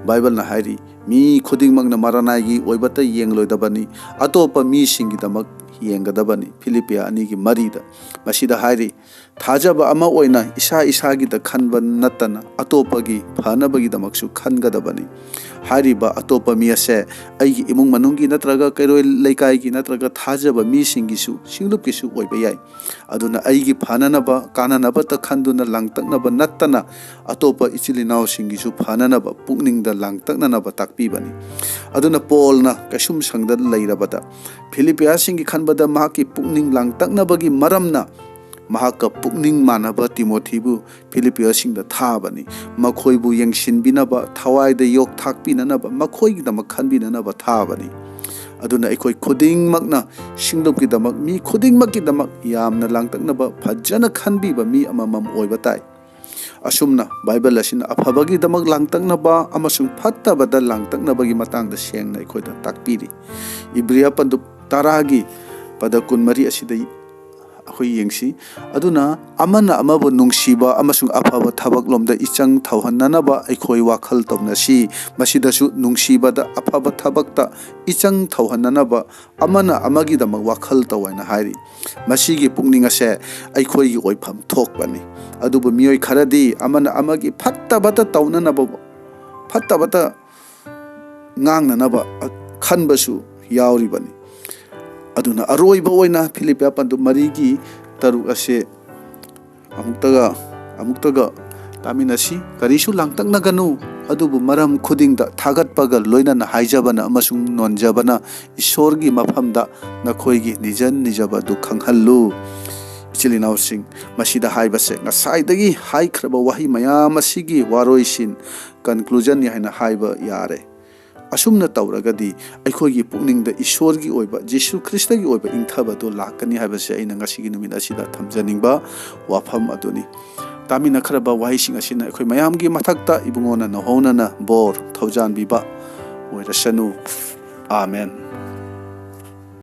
ꯕꯥꯏꯕꯜꯅ ꯍꯥꯏꯔꯤ, "ꯃꯤ ꯈꯨꯗꯤꯡꯃꯛꯅ ꯃꯔꯅꯥꯏꯒꯤ ꯑꯣꯏꯕꯇ ꯌꯦꯡꯂꯣꯏꯗꯕꯅꯤ, ꯑꯇꯣꯞꯄ ꯃꯤꯁꯤꯡꯒꯤꯗꯃꯛ ꯌꯦꯡꯒꯗꯕꯅꯤ"꯫ ꯐꯤꯂꯤꯞꯄꯤꯌꯥ ꯑꯅꯤꯒꯤ ꯃꯔꯤꯗ꯫ ꯃꯁꯤꯗ ꯍꯥꯏꯔꯤ, ꯊꯥꯖꯕ ꯑꯃ ꯑꯣꯏꯅ ꯏꯁꯥ ꯏꯁꯥꯒꯤꯗ ꯈꯟꯕ ꯅꯠꯇꯅ ꯑꯇꯣꯞꯄꯒꯤ ꯐꯅꯕꯒꯤꯗꯃꯛꯁꯨ ꯈꯟꯒꯗꯕꯅꯤ꯫ ꯍꯥꯏꯔꯤꯕ ꯑꯇꯣꯞꯄ ꯃꯤ ꯑꯁꯦ ꯑꯩꯒꯤ ꯏꯃꯨꯡ ꯃꯅꯨꯡꯒꯤ ꯅꯠꯇ꯭ꯔꯒ ꯀꯩꯔꯣꯏ ꯂꯩꯀꯥꯏꯒꯤ ꯅꯠꯇ꯭ꯔꯒ ꯊꯥꯖꯕ ꯃꯤꯁꯤꯡꯒꯤꯁꯨ, ꯁꯤꯡꯂꯨꯞꯀꯤꯁꯨ ꯑꯣꯏꯕ ꯌꯥꯏ꯫ ꯑꯗꯨꯅ ꯑꯩꯒꯤ ꯐꯅꯅꯕ, ꯀꯥꯟꯅꯅꯕꯇ ꯈꯟꯗꯨꯅ ꯂꯥꯡꯇꯛꯅꯕ ꯅꯠꯇꯅ ꯑꯇꯣꯞꯄ ꯏꯆꯤꯜ ꯏꯅꯥꯎꯁꯤꯡꯒꯤꯁꯨ ꯐꯅꯅꯕ ꯄꯨꯛꯅꯤꯡꯗ ꯂꯥꯡꯇꯛꯅꯅꯕ ꯇꯥꯛꯄꯤꯕꯅꯤ꯫ ꯑꯗꯨꯅ ꯄꯣꯜꯅ ꯀꯩꯁꯨꯝꯁꯪꯗ ꯂꯩꯔꯕꯗ ꯐꯤꯂꯤꯞꯄꯤꯌꯥꯁꯤꯡꯒꯤ ꯈꯟꯕꯗ ꯃꯍꯥꯛꯀꯤ ꯄꯨꯛꯅꯤꯡ ꯂꯥꯡꯇꯛꯅꯕꯒꯤ ꯃꯔꯝꯅ ꯃꯍꯥꯛꯀ ꯄꯨꯛꯅꯤꯡ ꯃꯥꯟꯅꯕ ꯇꯤꯃꯣꯊꯤꯕꯨ ꯐꯤꯂꯤꯞꯄꯤꯌꯥꯁꯤꯡꯗ ꯊꯥꯕꯅꯤ꯫ ꯃꯈꯣꯏꯕꯨ ꯌꯦꯡꯁꯤꯟꯕꯤꯅꯕ, ꯊꯋꯥꯏꯗ ꯌꯣꯛ ꯊꯥꯛꯄꯤꯅꯅꯕ, ꯃꯈꯣꯏꯒꯤꯗꯃꯛ ꯈꯟꯕꯤꯅꯅꯕ ꯊꯥꯕꯅꯤ꯫ ꯑꯗꯨꯅ ꯑꯩꯈꯣꯏ ꯈꯨꯗꯤꯡꯃꯛꯅ ꯁꯤꯡꯂꯨꯞꯀꯤꯗꯃꯛ, ꯃꯤ ꯈꯨꯗꯤꯡꯃꯛꯀꯤꯗꯃꯛ ꯌꯥꯝꯅ ꯂꯥꯡꯇꯛꯅꯕ, ꯐꯖꯅ ꯈꯟꯕꯤꯕ ꯃꯤ ꯑꯃꯃꯝ ꯑꯣꯏꯕ ꯇꯥꯏ꯫ ꯑꯁꯨꯝꯅ ꯕꯥꯏꯕꯜ ꯑꯁꯤꯅ ꯑꯐꯕꯒꯤꯗꯃꯛ ꯂꯥꯡꯇꯛꯅꯕ ꯑꯃꯁꯨꯡ ꯐꯠꯇꯕꯗ ꯂꯥꯡꯇꯛꯅꯕꯒꯤ ꯃꯇꯥꯡꯗ ꯁꯦꯡꯅ ꯑꯩꯈꯣꯏꯗ ꯇꯥꯛꯄꯤꯔꯤ꯫ ꯏꯕ꯭ꯔꯤꯌꯥ ꯄꯟꯗꯨꯞ ꯇꯔꯥꯒꯤ ꯄꯗ ꯀꯨꯟꯃꯔꯤ ꯑꯁꯤꯗ ꯑꯩꯈꯣꯏ ꯌꯦꯡꯁꯤ꯫ ꯑꯗꯨꯅ ꯑꯃꯅ ꯑꯃꯕꯨ ꯅꯨꯡꯁꯤꯕ ꯑꯃꯁꯨꯡ ꯑꯐꯕ ꯊꯕꯛꯂꯣꯝꯗ ꯏꯆꯪ ꯊꯧꯍꯟꯅꯅꯕ ꯑꯩꯈꯣꯏ ꯋꯥꯈꯜ ꯇꯧꯅꯁꯤ꯫ ꯃꯁꯤꯗꯁꯨ ꯅꯨꯡꯁꯤꯕꯗ, ꯑꯐꯕ ꯊꯕꯛꯇ ꯏꯆꯪ ꯊꯧꯍꯟꯅꯅꯕ ꯑꯃꯅ ꯑꯃꯒꯤꯗꯃꯛ ꯋꯥꯈꯜ ꯇꯧ ꯍꯥꯏꯅ ꯍꯥꯏꯔꯤ꯫ ꯃꯁꯤꯒꯤ ꯄꯨꯛꯅꯤꯡ ꯑꯁꯦ ꯑꯩꯈꯣꯏꯒꯤ ꯑꯣꯏꯐꯝ ꯊꯣꯛꯄꯅꯤ꯫ ꯑꯗꯨꯕꯨ ꯃꯤꯑꯣꯏ ꯈꯔꯗꯤ ꯑꯃꯅ ꯑꯃꯒꯤ ꯐꯠꯇꯕꯇ ꯇꯧꯅꯅꯕ, ꯐꯠꯇꯕꯇ ꯉꯥꯡꯅꯅꯕ ꯈꯟꯕꯁꯨ ꯌꯥꯎꯔꯤꯕꯅꯤ꯫ ꯑꯗꯨꯅ ꯑꯔꯣꯏꯕ ꯑꯣꯏꯅ ꯐꯤꯂꯤꯞꯄꯤꯌꯥ ꯄꯟꯗꯨꯞ ꯃꯔꯤꯒꯤ ꯇꯔꯨꯛ ꯑꯁꯦ ꯑꯃꯨꯛꯇꯒ, ꯑꯃꯨꯛꯇꯒ ꯇꯥꯃꯤꯟꯅꯁꯤ꯫ "ꯀꯔꯤꯁꯨ ꯂꯥꯡꯇꯛꯅꯒꯅꯨ, ꯑꯗꯨꯕꯨ ꯃꯔꯝ ꯈꯨꯗꯤꯡꯗ ꯊꯥꯒꯠꯄꯒ ꯂꯣꯏꯅꯅ ꯍꯥꯏꯖꯕꯅ ꯑꯃꯁꯨꯡ ꯅꯣꯟꯖꯕꯅ ꯏꯁꯣꯔꯒꯤ ꯃꯐꯝꯗ ꯅꯈꯣꯏꯒꯤ ꯅꯤꯖꯟ ꯅꯤꯖꯕ ꯑꯗꯨ ꯈꯪꯍꯜꯂꯨ꯫ ꯏꯆꯤꯜ ꯏꯅꯥꯎꯁꯤꯡ, ꯃꯁꯤꯗ ꯍꯥꯏꯕꯁꯦ ꯉꯁꯥꯏꯗꯒꯤ ꯍꯥꯏꯈ꯭ꯔꯕ ꯋꯥꯍꯩ ꯃꯌꯥꯝ ꯑꯁꯤꯒꯤ ꯋꯥꯔꯣꯏꯁꯤꯟ, conclusionꯅꯤ ꯍꯥꯏꯅ ꯍꯥꯏꯕ ꯌꯥꯔꯦ꯫ ꯑꯁꯨꯝꯅ ꯇꯧꯔꯒꯗꯤ ꯑꯩꯈꯣꯏꯒꯤ ꯄꯨꯛꯅꯤꯡꯗ ꯏꯁꯣꯔꯒꯤ ꯑꯣꯏꯕ, ꯖꯤꯁꯨ ꯈ꯭ꯔꯤꯁꯇꯒꯤ ꯑꯣꯏꯕ ꯏꯪꯊꯕꯗꯨ ꯂꯥꯛꯀꯅꯤ ꯍꯥꯏꯕꯁꯦ ꯑꯩꯅ ꯉꯁꯤꯒꯤ ꯅꯨꯃꯤꯠ ꯑꯁꯤꯗ ꯊꯝꯖꯅꯤꯡꯕ ꯋꯥꯐꯝ ꯑꯗꯨꯅꯤ꯫ ꯇꯥꯃꯤꯟꯅꯈ꯭ꯔꯕ ꯋꯥꯍꯩꯁꯤꯡ ꯑꯁꯤꯅ ꯑꯩꯈꯣꯏ ꯃꯌꯥꯝꯒꯤ ꯃꯊꯛꯇ ꯏꯕꯨꯡꯉꯣꯅ ꯅꯧꯍꯧꯅꯅ ꯕꯣꯔ ꯊꯧꯖꯥꯟꯕꯤꯕ ꯑꯣꯏꯔꯁꯅꯨ꯫ ꯑꯥꯃꯦꯟ꯫